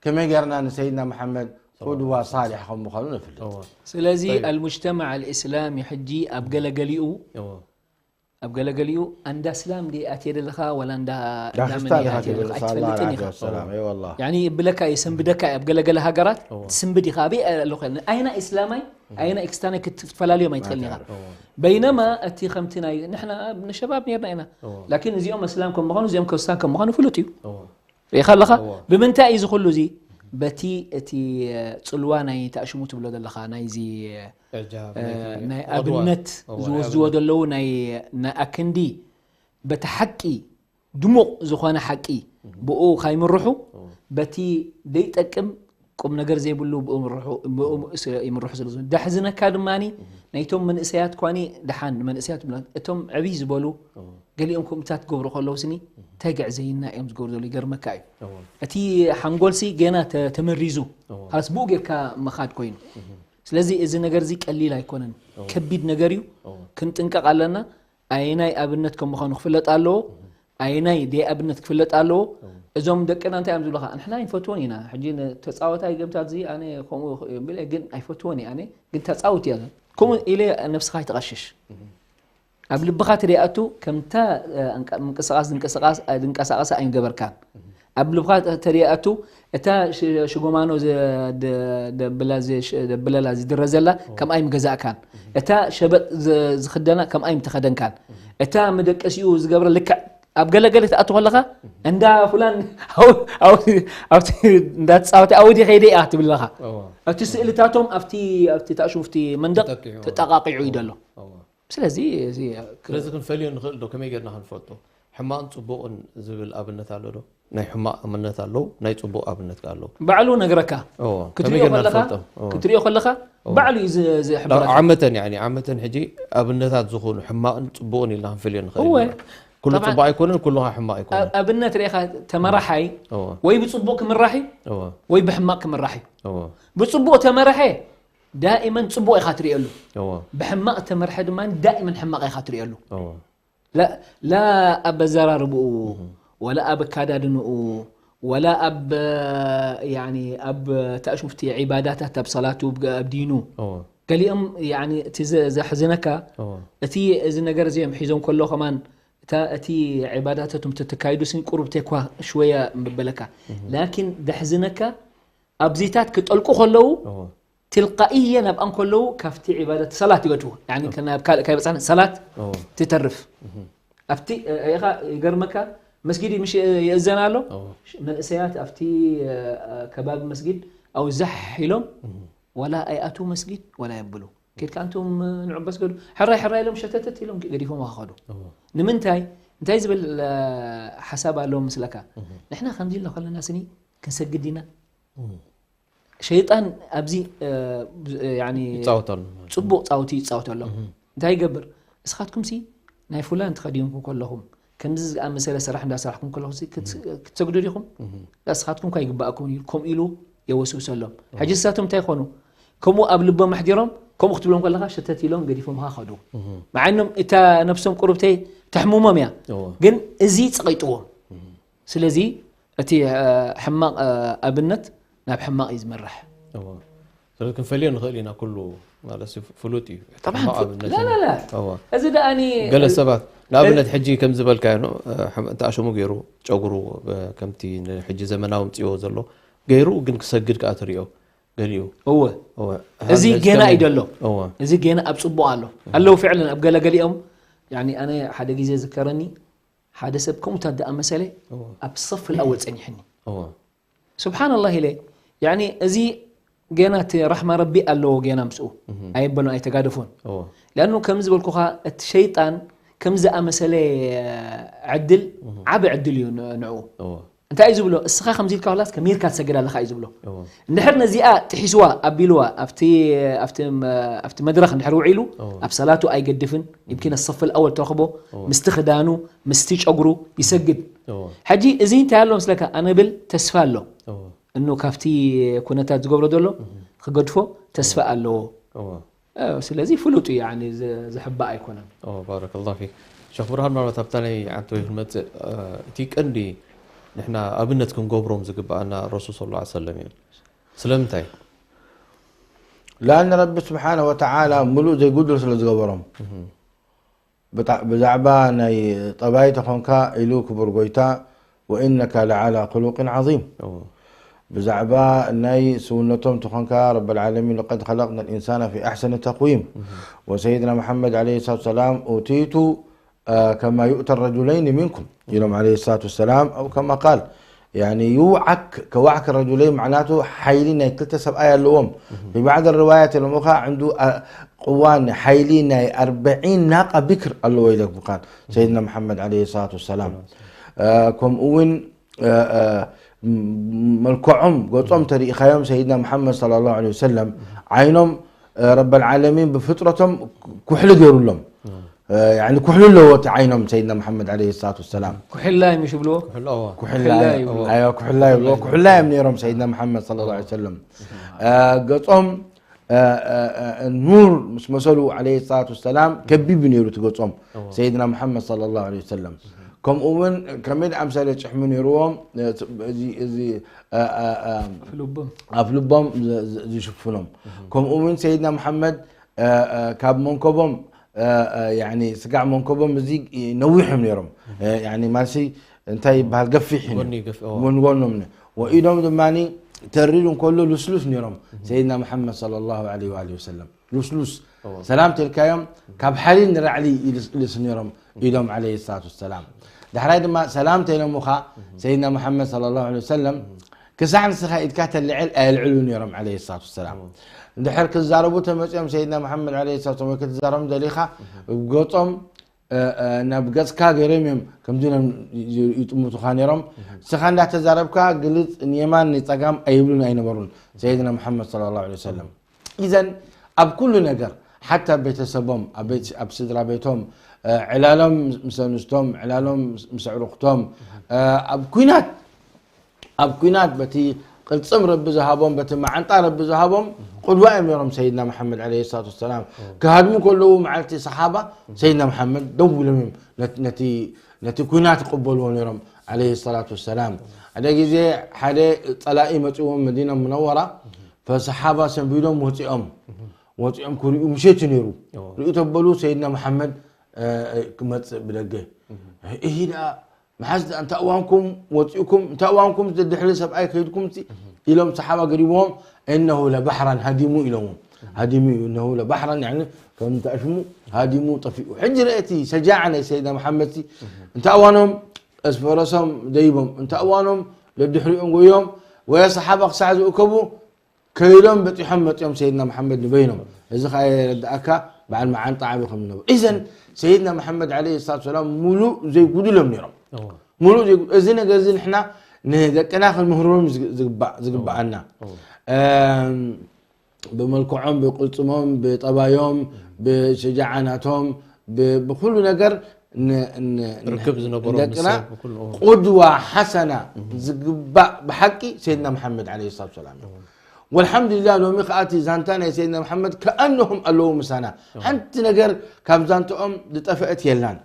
ከመይ ጌርና ንሰይድና መሓመድ قدوة صالح ከም ምዃኑ ነፍልጥ እዎ ስለዚ طيب. المجتمع الإسلامي ሕጂ ኣብ ገለገሊኡ እዎ ኣብ ገለገሊኡ ኣንዳ እስላም ዲ ኣትየ ደለኻ ወላ እንዳ ዳ እንዳ መን ክስታን ኢኻ ኣትየ ትብል ደለኻ ሳላ ኣይትፈልጥን ዓዲ ኢኻ ሰላም እይ والله ያኒ ይብለካ እዩ ሰንብደካ እዩ ኣብ ገለገለ ሃገራት እዎ። ትስንብድ ኢኻ ኣበይ ኣለኹ ኣይና እስላማይ ኣይና ክስታናይ ክትፈላለዮም ኣይትኽእልን ኢኻ እዎ በይነማ እቲ ከምቲ ናይ ንሕና ንሸባብ ነርና ኢና እዎ ላኪን እዚኦም እስላም ከም ምዃኑ እዚኦም ክርስታን ከም ምዃኑ ፍሉጥ እዩ እዎ ሪኢኻ ኣለኻ እዎ። ብምንታይ እዩ ዝኽሉ እዚ በቲ እቲ እ፣ ፅልዋ ናይ ተኣሽሙ ትብሎ ዘለኻ ናይዚ إعجاب እ፣ ናይቲ ናይ قدوة. ኣብነት እዎ፣ ዝወስድዎ ኣብነት። ዘለዉ ናይ ናይ ኣክንዲ በቲ ሓቂ ድሙቕ ዝኾነ ሓቂ ብኡ ካይምርሑ በቲ ደይጠቅም ቁም ነገር ዘይብሉ ብኡ ምርሑ- ብኡ ስ- ይምርሑ ስለ ዝኾኑ ዳሕዝነካ ድማ ናይቶም መንእሰያት ኳኒ ደሓን መንእሰያት ብላ- እቶም ዕብይ ዝበሉ ገሊኦም ከምኡታት ክገብሩ ከለዉ ስኒ እንታይ ግዕዘይና እዮም ዝገብሩ ዘለዉ ይገርመካ እዩ እዎ እቲ ሓንጎልሲ ገና ተ- ተመሪዙ እዎ ሃስ ብኡ ጌርካ ምኻድ ኮይኑ ስለዚ እዚ ነገር እዚ ቀሊል ኣይኮነን ከቢድ ነገር እዩ እዎ ክንጥንቀቕ ኣለና ኣየናይ ኣብነት ከም ምዃኑ ክፍለጥ ኣለዎ ኣየናይ ደይ ኣብነት ክፍለጥ ኣለዎ እዞም ደቅና እንታይ እዮም ዝብሉኻ ንሕና ኣይንፈትዎን ኢና ሕጂ ተፃወታይ ገምታት እዚ ኣነ ከምኡ ብል ግን ኣይፈትዎን እየ ኣነ ግን ተፃውት እያ ከምኡ ኢለ ነብስኻ ኣይትቐሽሽ ኣብ ልብኻ ተደይኣቱ ከምታ ምንቅስቃስ ዝንቀሳቀስ ኣይንገበርካን ኣብ ልብኻ ተደይኣቱ እታ ሽጎማኖ ደብለላ ዝድረ ዘላ ከምኣ ይምገዛእካን እታ ሸበጥ ዝኽደና ከምኣ ይምተኸደንካን እታ መደቀሲኡ ዝገብረ ልክዕ ኣብ ገለገለ ትኣቱ ከለኻ እንዳ ፍላን ኣብቲ እንዳተፃወተ ኣወዲ ከይደ እያ ትብለኻ ኣብቲ ስእልታቶም ኣብቲ ኣብቲ ታእሹፍቲ መንደቅ ተጠቃቂዑ እዩ ደሎ ስለዚ እዚ ስለዚ ክንፈልዮ ንኽእል ዶ ከመይ ጌርና ክንፈልጦ ሕማቕን ፅቡቕን ዝብል ኣብነት ኣሎ ዶ ናይ ሕማቕ ኣብነት ኣለዉ ናይ ፅቡቕ ኣብነት ከ ኣለዉ ባዕሉ ነግረካ እዎ ክትሪኦ ከመይ ጌርና ከለኻ ንፈልጦም እዎ ክትሪኦ ከለኻ ባዕሉ እዩ ዝ- ዝሕብረካ ዓመተን ያኒ ዓመተን ሕጂ ኣብነታት ዝኾኑ ሕማቕን ፅቡቕን ኢልና ክንፈልዮ ንኽእል እወ። ኢና። ኩሉ طبعا. ፅቡቕ ኣይኮነን ኩሉ ከዓ ሕማቕ ኣይኮነን ኣብነት ርኢኻ ተመራሓይ እዎ ወይ ብፅቡቕ ክምራሕ እዩ እዎ ወይ ብሕማቕ ክምራሕ እዩ እዎ ብፅቡቕ ተመርሐ ዳኢመን ፅቡቕ ኢኻ ትርእየሉ እዎ ብሕማቕ ተመርሐ ድማ ዳኢመን ሕማቕ ኢኻ ትርእየሉ እዎ لا لا ኣብ ኣዘራርብኡ ወላ ኣብ ኣካዳድንኡ ወላ ኣብ ያኒ ኣብ ተእሹፍቲ ዒባዳታት ኣብ ሰላቱ ኣብ ዲኑ እዎ ገሊኦም ያኒ እቲ ዘ- ዘሕዝነካ እዎ እቲ እዚ ነገር እዚኦም ሒዞም ከሎ ከማን እታ እቲ ዒባዳታቶም ተተካይዱ ስን ቁሩብ ቴኳ ሽወያ ምበለካ ላኪን ደሕዝነካ ኣብዚታት ክጠልቁ ከለዉ እዎ ትልቃእየን ኣብኣ እንከለዉ ካብቲ ዒባደት ሰላት ይገድዎ። ያኒ ከና-፣ ኣብ ካልእ ካይበጻሕና ሰላት እዎ። ትተርፍ። ኣብቲ፣ እ፣ ኢኻ ይገርመካ፣ መስጊድ ምሽ የእዘን ኣሎ። እዎ። ሽ-፣ መንእሰያት ኣብቲ፣ እ፣ ከባቢ መስጊድ ኣው ዛሕ ኢሎም ዋላ ኣይኣትዉ መስጊድ ዋላ የብሉ። ኬድካ ኣንቱም ንዑ በስገዱ፣ ሕራይ ሕራይ ኢሎም ሸተተት ኢሎም ገዲፎም ከኸዱ። እዎ። ንምንታይ? እንታይ ዝብል፣ እ፣ ሓሳብ ኣሎ ምስለካ? ንሕና ከምዚ ኢልና ከለና ስኒ ክንሰግድ ኢና? እም። ሸይጣን ኣብዚ፣ እ፣ ብ-፣ እ፣ ያኒ ይጻወት ኣሎ። ጽቡቕ ጻውቲ ይጻወት ኣሎ። እም። እንታይ ይገብር? እስኻትኩምሲ ናይ ፉላን ተኸዲንኩም ከለኹም፣ ከምዚ ዝኣመሰለ ስራሕ እንዳሰራሕኩም ከለኹምሲ ክት-፣ እም። ክትሰግዱ ዲኹም? እም። እስኻትኩም እኳ ይግባእኩም እዩ፣ ከምኡ ኢሉ የወስውሰሎም። እም። ሕጂ ንሳቶም እንታይ ይኾኑ? ከምኡ ኣብ ልቦም ኣሕዲሮም፣ ከምኡ ክትብሎም ከለኻ ሸተት ኢሎም ገዲፎምኻ ከዱ። እም። መዓኖም እታ ነብሶም ቁርብተይ ተሕምሞም እያ። እዎ። ግን እዚ ጸቒጥዎም። እም። ስለዚ እቲ፣ እ፣ ሕማቕ፣ እ፣ ኣብነት ናብ ሕማቕ እዩ ዝመርሕ። እዎ። ስለዚ ክንፈልዮ ንኽእል ኢና፣ ኩሉ ማለት ሲ-፣ ፍሉጥ እዩ። ጠብዓን ሕማቕ ፍ-፣ ኣብነት ላ፣ ላ፣ ላ። እዎ። እዚ ደኣኒ፣ ገለ እ፣ ሰባት ንኣብነት እ፣ ሕጂ ከም ዝበልካዮ ነው፣ እ፣ ሕም-፣ እንተ ኣሸሙ ገይሩ ጨጉሩ፣ እ፣ ከምቲ ን-፣ ሕጂ ዘመናዊ ምጽእዎ ዘሎ ገይሩ ግን ክሰግድ ከኣ ትሪኦ ገሊኡ። እወ። እወ። እዚ ሃለስ ገና ከመይ? እዩ ደሎ። እወ። እዚ ገና ኣብ ጽቡቕ ኣሎ። እም። ኣለዉ ፍዕልን ኣብ ገለገሊኦም፣ ያኒ ኣነ ሓደ ግዜ ዝከረኒ፣ ሓደ ሰብ ከምኡታት ደኣ መሰለ እዎ። ኣብ ሰፍ ኣወል ጸኒሕኒ። እዎ። ስብሓንላህ ኢለ፣ ያኒ እዚ ገና እቲ ራሕማ ረቢ ኣለዎ ገና ምስኡ። እህ። ኣየበሎን ኣይተጋደፎን። እዎ። ሊኣኑ ከም ዝበልኩኻ እቲ ሸይጣን ከም ዝኣመሰለ ዕድል እህ። ዓቢ ዕድል እዩ ን-፣ ንዕኡ። እዎ። እንታይ እዩ ዝብሎ? እስኻ ከምዚ ኢልካ ዋላስ ከመይ ኢልካ ትሰግድ ኣለኻ እዩ ዝብሎ። እዎ። እንድሕር ነዚኣ ጥሒስዋ ኣቢልዋ ኣብቲ፣ ኣብቲ መ-፣ ኣብቲ መድረኽ እንድሕር ውዒሉ እዎ። ኣብ ሰላቱ ኣይገድፍን። ይምኪን ሰፍ ኣወል ተረኽቦ እዎ። ምስቲ ክዳኑ ምስቲ ጨጉሩ ይሰግድ። እዎ። ሕጂ እዚ እንታይ ኣሎ መስለካ? ኣነ ብል ተስፋ ኣሎ። እዎ። እኖ ካብቲ ኩነታት ዝገብሮ ዘሎ እህ። ክገድፎ ተስፋ ኣለዎ። እዎ። እ፣ ስለዚ ፍሉጥ እዩ፣ ያኒ ዘ-፣ ዘሕባእ ኣይኮነን። ኦ፣ ባረከላሁ ፊክ። ሸኽ ብርሃን፣ ምናልባት ኣብታ ናይ ዓንተ ወይ ክንመጽእ፣ እ፣ እቲ ቀንዲ ንሕና ኣብነት ክንገብሮም ዝግብኣና ረሱል ሰለላሁ ዐለይሂ ወሰለም እዮም። ስለምንታይ? ለኣን ረቢ ስብሓነ ወተዓላ ምሉእ ዘይጉድል ስለ ዝገበሮም። እህ። ብጣ-፣ ብዛዕባ ናይ ጠባይ ተኾንካ ኢሉ ክቡር ጎይታ፣ "ወኢነካ ለዓላ ኹሉቅን ዓዚም።" እዎ። ብዛዕባ ናይ ስውነቶም ተኾንካ፣ ረበል ዓለሚን፣ "ለቀድ ኸለቅና ልኢንሳነ ፊ ኣሕሰኒ ተቅዊም።" እህ። ወሰይድና መሓመድ ዓለይሂ ሰላቱ ወሰላም፣ "ኡቲቱ፣ አ፣ ከማ ዩእተ ረጁለይኒ ሚንኩም።" ኢሎም ዓለይሂ ሰላቱ ወሰላም፣ ኣው ከማ ቃል፣ ያኒ ዩውዓክ ከዋዕክ ረጁለይን፣ መዕናቱ ሓይሊ ናይ ክልተ ሰብኣይ ኣለዎም። እህ። ፊ ባዕድ ርዋያት ኢሎም ኡኻ ዕንዱ፣ አ፣ ቅዋን ሓይሊ ናይ ኣርበዒን ናቃ ቢክር ኣለዎ ኢለ ብቃል ሰይድና መሓመድ ዓለይሂ ሰላቱ ወሰላም። እ፣ ከምኡ እውን፣ እ፣ እ፣ ም-፣ መልክዖም ገጾም ተሪኢኻዮም ሰይድና መሓመድ ሰለላሁ ዐለይሂ ወሰለም ዓይኖም፣ እ፣ ረበል ዓለሚን ብፍጥረቶም ኩሕሊ ገይሩሎም። እ፣ ያኒ ኩሕሊ ኣለዎ እቲ ዓይኖም ሰይድና መሓመድ ዓለይሂ ሰላቱ ወሰላም። ኩሕላይ ምሽ ብልዎ? ኩሕሊ፣ እዋ። ኩሕላ ኩሕላ እዩ። ይብልዎ። ኣይዋ፣ ኩሕላ ይብልዎ። ኩሕላ ኩሕላ እዮም ነይሮም ሰይድና መሓመድ ሰለላሁ ዐለይሂ ወሰለም። እ፣ ገጾም እ፣ እ፣ እ፣ ኑር ምስ መሰሉ ዓለይሂ ሰላቱ ወሰላም ከቢቡ ነይሩ እቲ ገጾም እዎ። ሰይድና መሓመድ ሰለላሁ ዐለይሂ ወሰለም። ከምኡ እውን ከመይ ኣምሳለ ጭሕሚ ነይርዎም፣ እ፣ እዚ፣ እዚ፣ እ፣ እ፣ እ፣ ኣፍ ልቦም። ኣፍ ልቦም ዝ-፣ ዝ-፣ ዝሽፍኖም። ከምኡ እውን ሰይድና መሓመድ፣ እ፣ እ፣ ካብ መንከቦም፣ እ፣ እ፣ ያኒ ስጋዕ መንከቦም እዚ ነዊሕ እዮም ነይሮም። እ፣ ያኒ ማለሲ እንታይ ይበሃል? ገፊሕ እዩ። ጎኒ ገፊ-፣ እዎ። ጎን ጎኖም ነ-፣ ወኢዶም ድማ ተሪር እንከሎ ልስሉስ ነይሮም። ሰይድና መሓመድ ሰለላሁ ዐለይሂ ወአሊሂ ወሰለም። ልስሉስ። እዎ። ሰላም ተልካዮም፣ ካብ ሓይሊ ንላዕሊ ይልስ-፣ ይልስ ነይሮም ኢሎም ዓለይሂ ሰላቱ ወሰላም። ዳሕራይ ድማ ሰላም ተይሎምኻ ሰይድና መሓመድ ሰለላሁ ዐለይሂ ወሰለም፣ ክሳዕ ንስኻ ኢድካ ተልዕል ኣየልዕሉ ነይሮም ዓለይሂ ሰላቱ ወሰላም። እዎ። እንድሕር ክዛረቡ ተመፅኦም ሰይድና መሓመድ ዓለይሂ ሰላቱ ወሰላም ወይ ክትዛረቦም ደሊኻ፣ ገፆም፣ እ፣ እ፣ ናብ ገፅካ ገይሮም እዮም ከምዚ ኢሎም ይ-፣ ይጥምቱኻ ነይሮም። ንስኻ እንዳተዛረብካ ግልፅ ንየማን ንፀጋም ኣይብሉን ኣይነበሩን ሰይድና መሓመድ ሰለላሁ ዐለይሂ ወሰለም። ኢዘን ኣብ ኩሉ ነገር፣ ሓታ ኣብ ቤተሰቦም፣ ኣብ ቤት-፣ ኣብ ስድራ ቤቶም፣ እ፣ ዕላሎም ምስ ኣንስቶም፣ ዕላሎም ምስ፣ ምስ ኣዕሩኽቶም፣ እ፣ ኣብ ኲናት፣ ኣብ ኲናት በቲ ቅልጽም ረቢ ዝሃቦም፣ በቲ መዓንጣ ረቢ ዝሃቦም ቁድዋ እዮም ነይሮም ሰይድና መሓመድ ዓለይሂ ሰላቱ ወሰላም። ክሃድሙ ከለዉ መዓልቲ ሰሓባ ሰይድና መሓመድ ደው ኢሎም እዮም ነት-፣ ነቲ፣ ነቲ ኲናት ይቕበልዎ ነይሮም ዓለይሂ ሰላቱ ወሰላም። ሓደ ግዜ ሓደ ጸላኢ መጺዎም መዲና ሙነወራ፣ ፈሰሓባ ሰንቢዶም ወጺኦም፣ ወጺኦም ክርእዩ ምሸት እዩ ነይሩ። እዎ። ርእዩ ተበሉ ሰይድና መሓመድ፣ እ፣ ክመጽእ ብደገ። እህ ደኣ መሓዝ እንተ እዋንኩም ወፂእኩም፣ እንተ እዋንኩም ድሕሪ ሰብኣይ ከይድኩም ሲ ኢሎም ሰሓባ ገዲቦም፣ እነሁ ለባሕራን ሃዲሙ ኢሎዎም። ሃዲሙ እዩ፣ እነሁ ለባሕራን፣ ያኒ ከም ተእሽሙ ሃዲሙ ጠፊኡ። ሕጂ ርአ እቲ ሸጃዓ ናይ ሰይድና መሓመድ ሲ፣ እንተ እዋኖም እስፈረሶም ደይቦም፣ እንተ እዋኖም ለድሕሪኦም ጎዮም፣ ወያ ሰሓባ ክሳዕ ዝእከቡ ከይሎም በፂሖም መፂኦም ሰይድና መሓመድ ንበይኖም። እዚ ከዓ የረድኣካ በዓል መዓንጣ ዓቢ ከም ዝነበሩ። ኢዘን ሰይድና መሓመድ ዓለይሂ ሰላቱ ሰላም ሙሉእ ዘይጉድሎም ነይሮም። ሙሉእ ዘይጉ-፣ እዚ ነገር እዚ ንሕና ንደቅና ክንምህሮም ዝግ-፣ ዝግባእ፣ ዝግባኣና። እም፣ ብመልክዖም፣ ብቅልፅሞም፣ ብጠባዮም፣ ብሸጃዓ ናቶም፣ ብ-፣ ብኩሉ ነገር ን-፣ ን-፣ ን-፣ ርክብ ዝነበሮም ንደቅና ንሰብ ብኩሉ፣ እዎ። ቁድዋ ሓሰና ዝግባእ ብሓቂ ሰይድና መሓመድ ዓለይሂ ሰላቱ ሰላም እዮም። ወልሓምዱሊላህ ሎሚ ከዓ እቲ ዛንታ ናይ ሰይድና መሓመድ ከኣነሁም ኣለዉ ምሳና። ሓንቲ ነገር ካብ ዛንትኦም ዝጠፍአት የላን።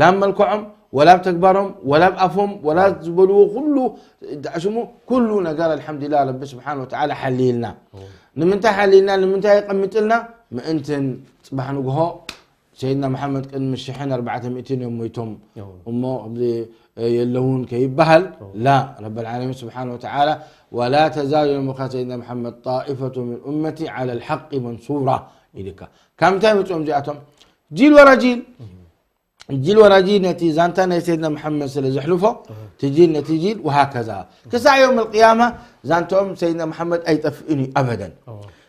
ላብ መልክዖም፣ ወላ ኣብ ተግባሮም፣ ወላ ኣብ ኣፎም፣ ወላ ዝበልዎ ኩሉ፣ ሽሙ ኩሉ ነገር ኣልሓምዱሊላህ ረቢ ስብሓን ወተዓላ ሓልይልና። ንምንታይ ሓልይልና? ንምንታይ የቐምጥልና? ምእንትን ፅባሕ ንግሆ ሰይድና መሓመድ ቅድሚ ሽሕን ኣርባዕተ ሚእትን እዮም ሞይቶም እሞ ኣብዚ የለውን ከይበሃል ላ ረብ ልዓለሚን ስብሓን ወተዓላ ወላ ተዛሉ የምካ ሰይድና መሓመድ ጣኢፈቱ ምን ኡመቲ ዓላ ልሓቂ መንሱራ ኢልካ። ካብ ምንታይ መፅኦም እዚኣቶም? ጂል ወራ ጂል ጂል ወራ ጂል ነቲ ዛንታ ናይ ሰይድና መሓመድ ስለ ዘሕልፎ እቲ ጂል ነቲ ጂል ወሃከዛ ክሳዕ ዮም ልቅያማ ዛንታኦም ሰይድና መሓመድ ኣይጠፍእን እዩ ኣበደን።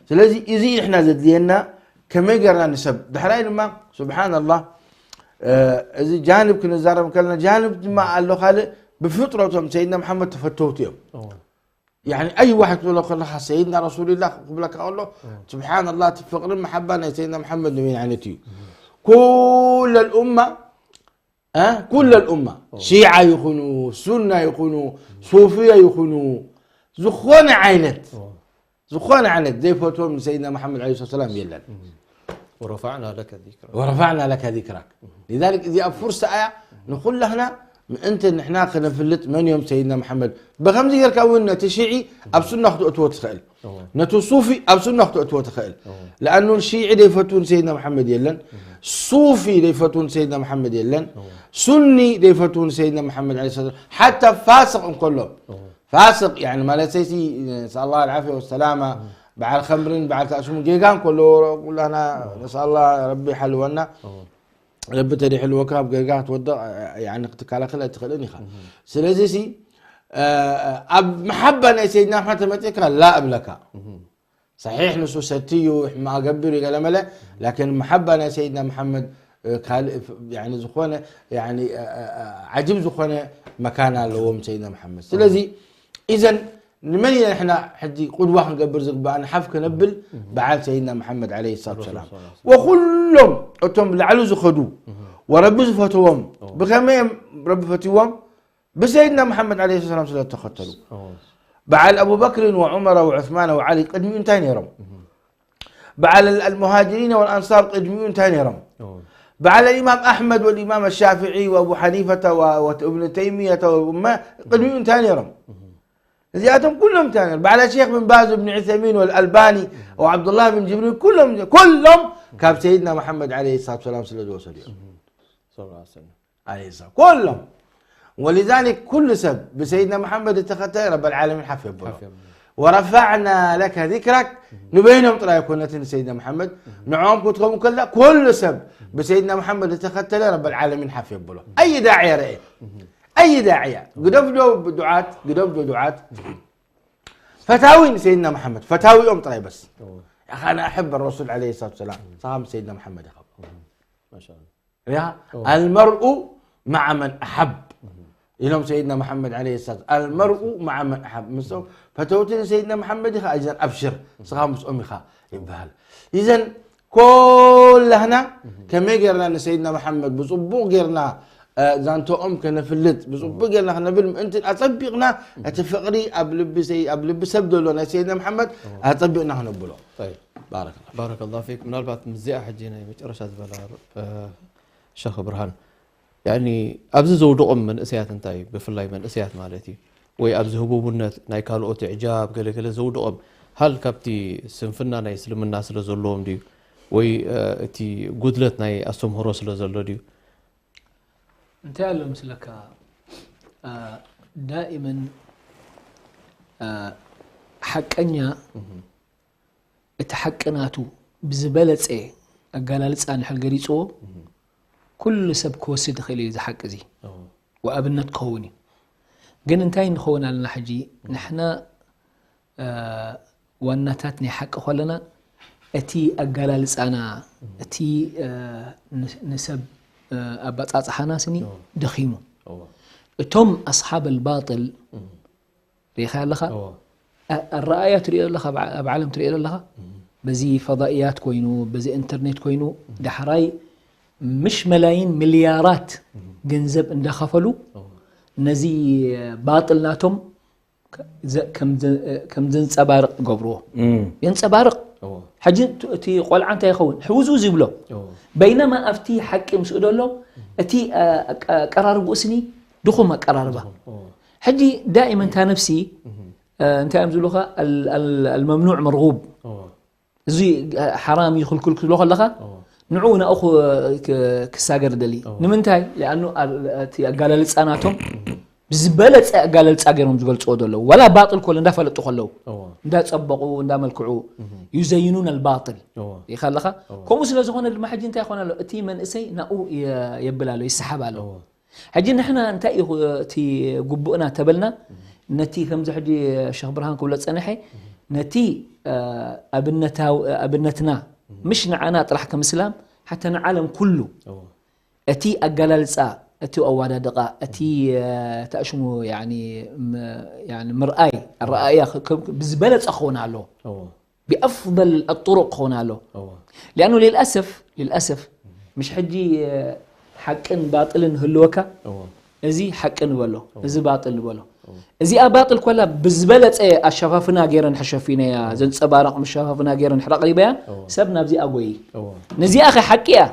ስለዚ እዚ ንሕና ዘድልየና ከመይ ጌርና ንሰብ ዳሕራይ ድማ ስብሓንላህ እዚ ጃንብ ክንዛረብ ከለና ጃንብ ድማ ኣሎ ካልእ ብፍጥረቶም ሰይድና መሓመድ ተፈተውቲ እዮም። ያኒ ኣይ ዋሕድ ክትብሎ ከለኻ ሰይድና ረሱልላህ ክብለካ ከሎ ስብሓንላህ እቲ ፍቕርን መሓባ ናይ ሰይድና መሓመድ ንበይን ዓይነት እዩ። ኩለ ልኡማ ኩለ ልኡማ ሺዓ ይኹኑ ሱና ይኹኑ ሱፍያ ይኹኑ ዝኾነ ዓይነት ዝኾነ ዓይነት ዘይፈትዎም ንሰይድና መሓመድ ዓለይሂ ሰላም የለን። ወረፋዕና ለከ ዚክራ ወረፋዕና ለከ ዚክራክ ሊዛሊክ እዚኣ ፍርሳ እያ ንኹላህና ምእንቲ ንሕና ክነፍልጥ መን እዮም ሰይድና መሓመድ ብኸምዚ ጌርካ እውን ነቲ ሽዒ ኣብ ሱና ክትእትዎ ትኽእል ነቲ ሱፊ ኣብ ሱና ክትእትዎ ትኽእል ለኣኑ ሽዒ ዘይፈትው ንሰይድና መሓመድ የለን ሱፊ ዘይፈትው ንሰይድና መሓመድ የለን ሱኒ ዘይፈትው ንሰይድና መሓመድ ዓለይሂ ሰላም ሓታ ፋስቕ እንከሎ ፋስቕ ያኒ ማለት ሰይሲ ነስኣላ ልዓፍያ ወሰላማ በዓል ከምርን በዓል ተእስሙ ጌጋ እንከሎ ኩላና ነስኣላ ረቢ ይሓልወና ረቢ ተደይሕልወካ ኣብ ጌጋ ክትወድቕ ያኒ ክትከላኸል ኣይትኽእልን ኢኻ ስለዚ ሲ ኣብ መሓባ ናይ ሰይድና ምሓመድ ተመፂእካ ላ እብለካ ሰሒሕ ንሱ ሰቲ እዩ ሕማቕ ገብር እዩ ገለመለ ላኪን መሓባ ናይ ሰይድና መሓመድ ካልእ ዝኾነ ዓጅብ ዝኾነ መካና ኣለዎም ሰይድና መሓመድ ስለዚ ኢዘን ንመን ኢና ንሕና ሕጂ ቁድዋ ክንገብር ዝግባኣና ሓፍ ክነብል በዓል ሰይድና መሓመድ ዓለይሂ ሰላቱ ወሰላም ወኩሎም እቶም ላዕሉ ዝኸዱ ወረቢ ዝፈተዎም ብኸመይ እዮም ረቢ ፈትዎም ብሰይድና መሓመድ ዓለይሂ ሰላም ስለ ዝተኸተሉ በዓል ኣቡበክርን ወዑመር ወዑስማን ወዓሊ ቅድሚኡ እንታይ ነይሮም በዓል المهاجرين والأنصار ቅድሚኡ እንታይ ነይሮም በዓል الإمام أحمد والإمام الشافعي وأبو حنيفة وابن تيمية وما ቅድሚኡ እንታይ ነይሮም እዚኣቶም ኩሎም እንታይ ነይሮም በዓል ሼክ ብን ባዝ ብን ዑሰይሚን والألباني وعبد الله بن جبريل ኩሎም ኩሎም ካብ ሰይድና መሓመድ ዓለይሂ ሰላቱ ወሰላም ስለ ዝወሰዱ እዮም ሰለላሁ ዐለይሂ ወሰለም عليه السلام ኩሎም ولذلك ኩሉ ሰብ ብሰይድና መሓመድ እተኸተለ ረብ ልዓለሚን ሓፍ የብሎ ورفعنا لك ذكرك ንበይኖም ጥራይ ኣይኮነትን ንሰይድና መሓመድ ንዕኦም ክትከውን ከላ ኩሉ ሰብ ብሰይድና መሓመድ እተኸተለ ረብ ልዓለሚን ሓፍ የብሎ ኣይ ዳዕያ ረአ ኣይ ዳዕያ ግደፍ ዶ ዱዓት ግደፍ ዶ ዱዓት ፈታዊ ንሰይድና መሓመድ ፈታዊኦም ጥራይ በስ أنا أحب الرسول عليه الصلاة والسلام صام سيدنا محمد يا خبر ما شاء الله يا المرء مع من أحب ኢሎም ሰይድና መሓመድ ዓለይሂ ሰላም المرء مع من أحب ምስኦም ፈተውቲ ንሰይድና መሓመድ ኢኻ እዘን ኣብሽር ንስኻ ምስኦም ኢኻ ይበሃል እዘን ኩላህና ከመይ ጌርና ንሰይድና መሓመድ ብፅቡቕ ጌርና ዛንተኦም ከነፍልጥ ብፅቡቕ ጌርና ክነብል ምእንቲ ኣፀቢቕና እቲ ፍቕሪ ኣብ ልቢ ሰብ ዘሎ ናይ ሰይድና መሓመድ ኣፀቢቕና ክነብሎ ባረከላሁ ፊክ ምናልባት ምስዚኣ ሕጂ ናይ መጨረሻ ዝበላ ሸኽ ብርሃን ያኒ ኣብዚ ዘውድቖም መንእሰያት እንታይ ብፍላይ መንእሰያት ማለት እዩ ወይ ኣብዚ ህቡብነት ናይ ካልኦት ዕጃብ ገለገለ ዘውድቖም ሃል ካብቲ ስንፍና ናይ እስልምና ስለ ዘለዎም ድዩ ወይ እቲ ጉድለት ናይ ኣስተምህሮ ስለ ዘሎ ድዩ እንታይ ኣሎ ምስለካ ዳእመን ሓቀኛ እቲ ሓቂ ናቱ ብዝበለፀ ኣጋላልፃ እንድሕር ገሊፅዎ ኩሉ ሰብ ክወስድ ይኽእል እዩ እዚ ሓቂ እዚ ወኣብነት ክኸውን እዩ። ግን እንታይ ንኸውን ኣለና ሕጂ ንሕና ዋናታት ናይ ሓቂ ከለና እቲ ኣጋላልፃና እቲ ንሰብ ኣባፃፅሓና ስኒ ደኺሙ። እቶም ኣስሓብ ኣልባጥል ርኢኻ ኣለኻ ኣረኣያ ትሪኦ ኣለኻ ኣብ ዓለም ትሪኦ ኣለኻ በዚ ፈዳእያት ኮይኑ በዚ ኢንተርኔት ኮይኑ ዳሕራይ ምሽ መላይን ሚልያራት ገንዘብ እንዳኸፈሉ ነዚ ባጥል ናቶም ከም ዘንፀባርቕ ገብርዎ የንፀባርቕ ሕጂ እቲ ቆልዓ እንታይ ይኸውን ሕውዝውዝ ይብሎ በይነማ ኣብቲ ሓቂ ምስኡ ደሎ እቲ ኣቀራርብኡ ስኒ ድኹም ኣቀራርባ ሕጂ ዳእመን እታ ነፍሲ እንታይ እዮም ዝብሉኻ ኣልመምኑዕ መርጉብ እዚ ሓራም ይኽልክል ክትብሎ ከለኻ ንዕኡ ናኡ ክሳገር ደሊ ንምንታይ ሊኣኑ እቲ ኣጋላልፃ ናቶም ብዝበለፀ ኣጋላልፃ ገይሮም ዝገልፅዎ ዘለዉ ዋላ ባጥል ኮለ እንዳፈለጡ ከለዉ እንዳፀበቑ እንዳመልክዑ ዩዘይኑን ኣልባጥል ኢኻ ኣለኻ ከምኡ ስለ ዝኾነ ድማ ሕጂ እንታይ ይኾነ ኣሎ እቲ መንእሰይ ናኡ የብል ኣሎ ይሰሓብ ኣሎ ሕጂ ንሕና እንታይ እዩ እቲ ግቡእና ተበልና ነቲ ከምዚ ሕጂ ሸኽ ብርሃን ክብሎ ፀንሐ ነቲ ኣብነትና ምሽ ንዓና ጥራሕ ከም እስላም ሓተ ንዓለም ኩሉ እቲ ኣጋላልፃ እቲ ኣዋዳድቃ እቲ ተእሽሙ ምርኣይ ኣረኣያ ብዝበለፀ ክኸውን ኣለዎ ብኣፍضል ኣጥሩቅ ክኾን ኣሎ ሊኣኑ ልልኣሰፍ ልልኣሰፍ ምሽ ሕጂ ሓቅን ባጥልን ህልወካ እዚ ሓቂ ንበሎ እዚ ባጥል ንበሎ እዚኣ ባጥል ኮላ ብዝበለፀ ኣሸፋፍና ገይረን ሕሸፊነያ ዘንፀባረቕ መሸፋፍና ገይረን ሕራቕሪበያ ሰብ ናብዚኣ ጎይ ነዚኣ ኸ ሓቂ እያ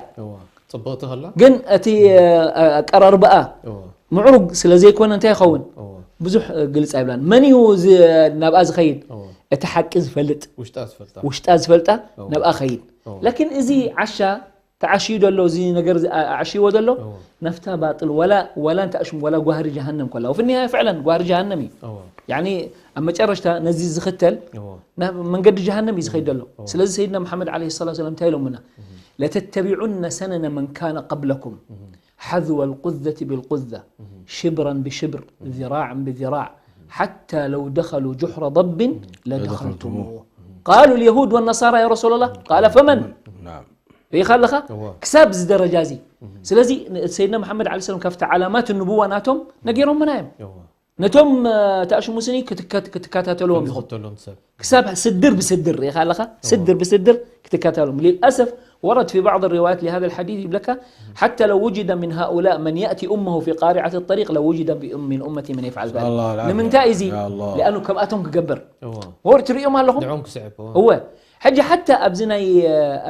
ግን እቲ ኣቀራርባኣ ምዕሩግ ስለ ዘይኮነ እንታይ ይኸውን ብዙሕ ግልፅ ኣይብላን መን እዩ ናብኣ ዝኸይድ እቲ ሓቂ ዝፈልጥ ውሽጣ ዝፈልጣ ናብኣ ኸይድ ላኪን እዚ ዓሻ ተዓሽዩ ዘሎ እዚ ነገር ኣዕሽይዎ ዘሎ ናፍታ ባጥል ወላ ወላ እንተኣሽሙ ወላ ጓህሪ ጀሃነም ኮላ ወፍኒሃ ፍዕለን ጓህሪ ጀሃነም እዩ ያኒ ኣብ መጨረሽታ ነዚ ዝኽተል ናብ መንገዲ ጀሃነም እዩ ዝኸይድ ዘሎ ስለዚ ሰይድና መሓመድ ዓለይሂ ሰላቱ ወሰላም እንታይ ኢሎምና ለተተቢዑነ ሰነነ መን ካነ ቀብለኩም ሓዝወ ልቁዘቲ ብልቁዘ ሽብረን ብሽብር ዚራዕን ብዚራዕ ሓታ ለው ደኸሉ ጁሕረ ضብ ለደኸልቱሙሁ ቃሉ ልየሁድ ወነሳራ ያ ረሱላ ላህ ቃለ ፈመን ርኢኻ ኣለኻ ክሳብ እዚ ደረጃ እዚ ስለዚ ሰይድና መሓመድ ዓለ ሰላም ካብቲ ዓላማት ንቡዋ ናቶም ነጊሮምና እዮም ነቶም ተኣሽሙ ስኒ ክትከታተልዎም ኢኹም ክሳብ ስድር ብስድር ርኢኻ ኣለኻ ስድር ብስድር ክትከታተሎም للأسف ورد في بعض الروايات لهذا الحديث ይብለካ حتى لو وجد من هؤلاء من يأتي أمه في قارعة الطريق لوجد من أمتي من يفعل ذلك ንምንታይ እዚ لأنه ከምኣቶም ክገብር ወር ትሪኦም ኣለኹም እወ ሕጂ ሓታ ኣብዚ ናይ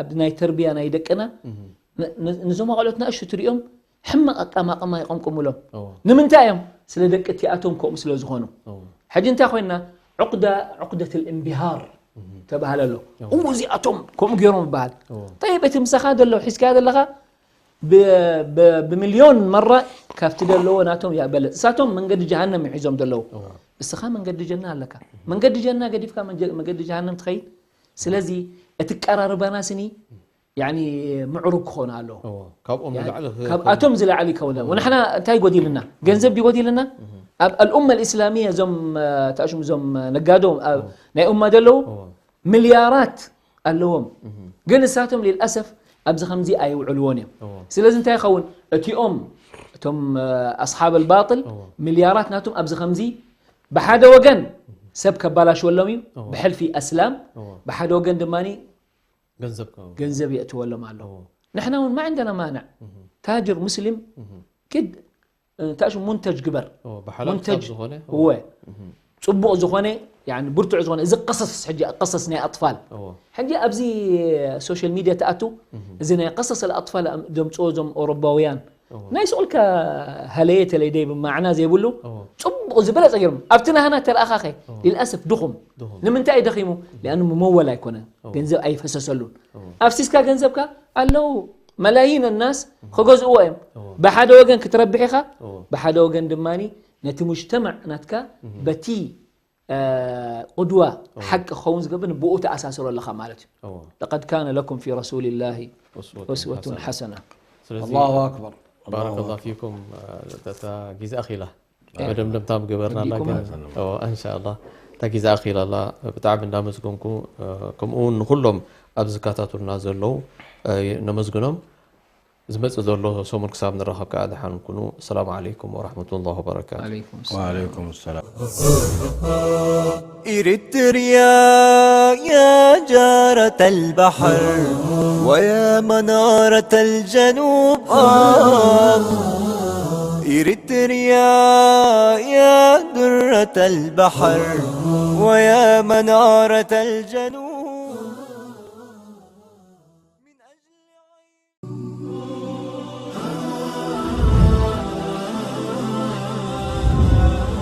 ኣብዚ ናይ ተርቢያ ናይ ደቅና ንዞም ኣቆልዑት ንእሽቱ ትሪኦም ሕማቕ ኣቀማቕማ ይቐምቅሙሎም ንምንታይ እዮም ስለ ደቂ እቲኣቶም ከምኡ ስለ ዝኾኑ ሕጂ እንታይ ኮይና ዑቅዳ ዑቅደት ልእንቢሃር ተባህለ ኣሎ እሞ እዚኣቶም ከምኡ ገይሮም ይበሃል ጠይብ እቲ ምሳኻ ዘሎ ሒዝካዮ ዘለኻ ብሚልዮን መራ ካብቲ ዘለዎ ናቶም ያበለ እሳቶም መንገዲ ጀሃነም ይሒዞም ዘለዉ እስኻ መንገዲ ጀና ኣለካ መንገዲ ጀና ገዲፍካ መንገዲ ጀሃነም ትኸይድ ስለዚ እቲ ቀራርባና ስኒ ያኒ ምዕሩግ ክኾን ኣለዎ እዎ፣ ካብኦም ያ- ንላዕሊ ኽ- ካብኣቶም ዝለዓል ይከውን ወንሕና እንታይ ጎዲልና ገንዘብ ድዩ ጎዲልና ኣብ ኣልኡመ ልእስላሚያ እዞም እ፣ ተኣሽሙ እዞም እ፣ ነጋዶ ኣብ ናይ ኡማ ዘለዉ እዎ፣ ሚልያራት ኣለዎም እህ፣ ግን እሳቶም ልልኣሰፍ ኣብዚ ከምዚ ኣይውዕልዎን እዮም እዎ፣ ስለዚ እንታይ ይኸውን እቲኦም እቶም እ፣ ኣስሓብ ኣልባጥል እዎ፣ ሚልያራት ናቶም ኣብዚ ከምዚ ብሓደ ወገን ሰብ ከባላሽወሎም እዩ እዎ፣ ብሕልፊ ኣስላም እዎ፣ ብሓደ ወገን ድማ ገንዘብ ከ- ገንዘብ የእትወሎም ኣሎ እዎ፣ ንሕና እውን ማ ዕንደና ማንዕ እህ፣ ታጅር ሙስሊም እህ፣ ኪድ እንታይ ሽሙ ሙንተጅ ግበር እዎ፣ ብሓላል ሙንተጅ ክሳብ ዝኾነ እዎ፣ እወ እህ፣ ፅቡቕ ዝኾነ ያኒ ብርቱዕ ዝኾነ እዚ ቀሰስ ሕጂ ቀሰስ ናይ ኣጥፋል እዎ፣ ሕጂ ኣብዚ ሶሻል ሚድያ ትኣቱ እህ፣ እዚ ናይ ቀሰስ ኣጥፋል ዘምፅኦ እዞም ኦሮባውያን እዎ፣ ናይ ስቑልካ ሃለየ ተለይ ደይ ብማዕና ዘይብሉ እዎ፣ ፅቡቕ ዝበለፀ ገይሮም ኣብቲ ናህና ተረኣኻኸ እዎ፣ ልልኣሰፍ ድኹም ድኹም ንምንታይ እዩ ደኺሙ ሊኣኑ መመወል ኣይኮነን እዎ፣ ገንዘብ ኣይፈሰሰሉን እዎ፣ ኣፍሲስካ ገንዘብካ ኣለዉ መላይን ናስ ክገዝእዎ እዮም እዎ፣ ብሓደ ወገን ክትረብሕ ኢኻ እዎ፣ ብሓደ ወገን ድማ ነቲ ሙጅተማዕ ናትካ በቲ እ፣ ቁድዋ ሓቂ ክኸውን ዝገብር ብኡ ተኣሳስሮ ኣለኻ ማለት እዩ። እዎ። لقد كان لكم في رسول الله أسوة أسوة حسنة. حسنة. ስለዚ الله أكبر. ባረከላ ፊኩም። እታ ጊዜ ኣኺላ إيه. መደምደምታ ምገበርና ኣላ ወዲኩም ግን ማለት እዎ፣ እንሻላ እታ ጊዜ ኣኺላ ኣላ። ብጣዕሚ እንዳመስገንኩ እ፣ ከምኡ እውን ንኩሎም ኣብ ዝከታተሉና ዘለዉ እ፣ ነመስግኖም። ዝመጽእ ዘሎ ሰሙን ክሳብ ንራኸብ ከዓ ደሓን ኩኑ። السلام عليكم ورحمة الله وبركاته. عليكم السلام. وعليكم السلام. إريتريا يا جارة البحر ويا منارة الجنوب، آه. إريتريا يا درة البحر ويا منارة الجنوب.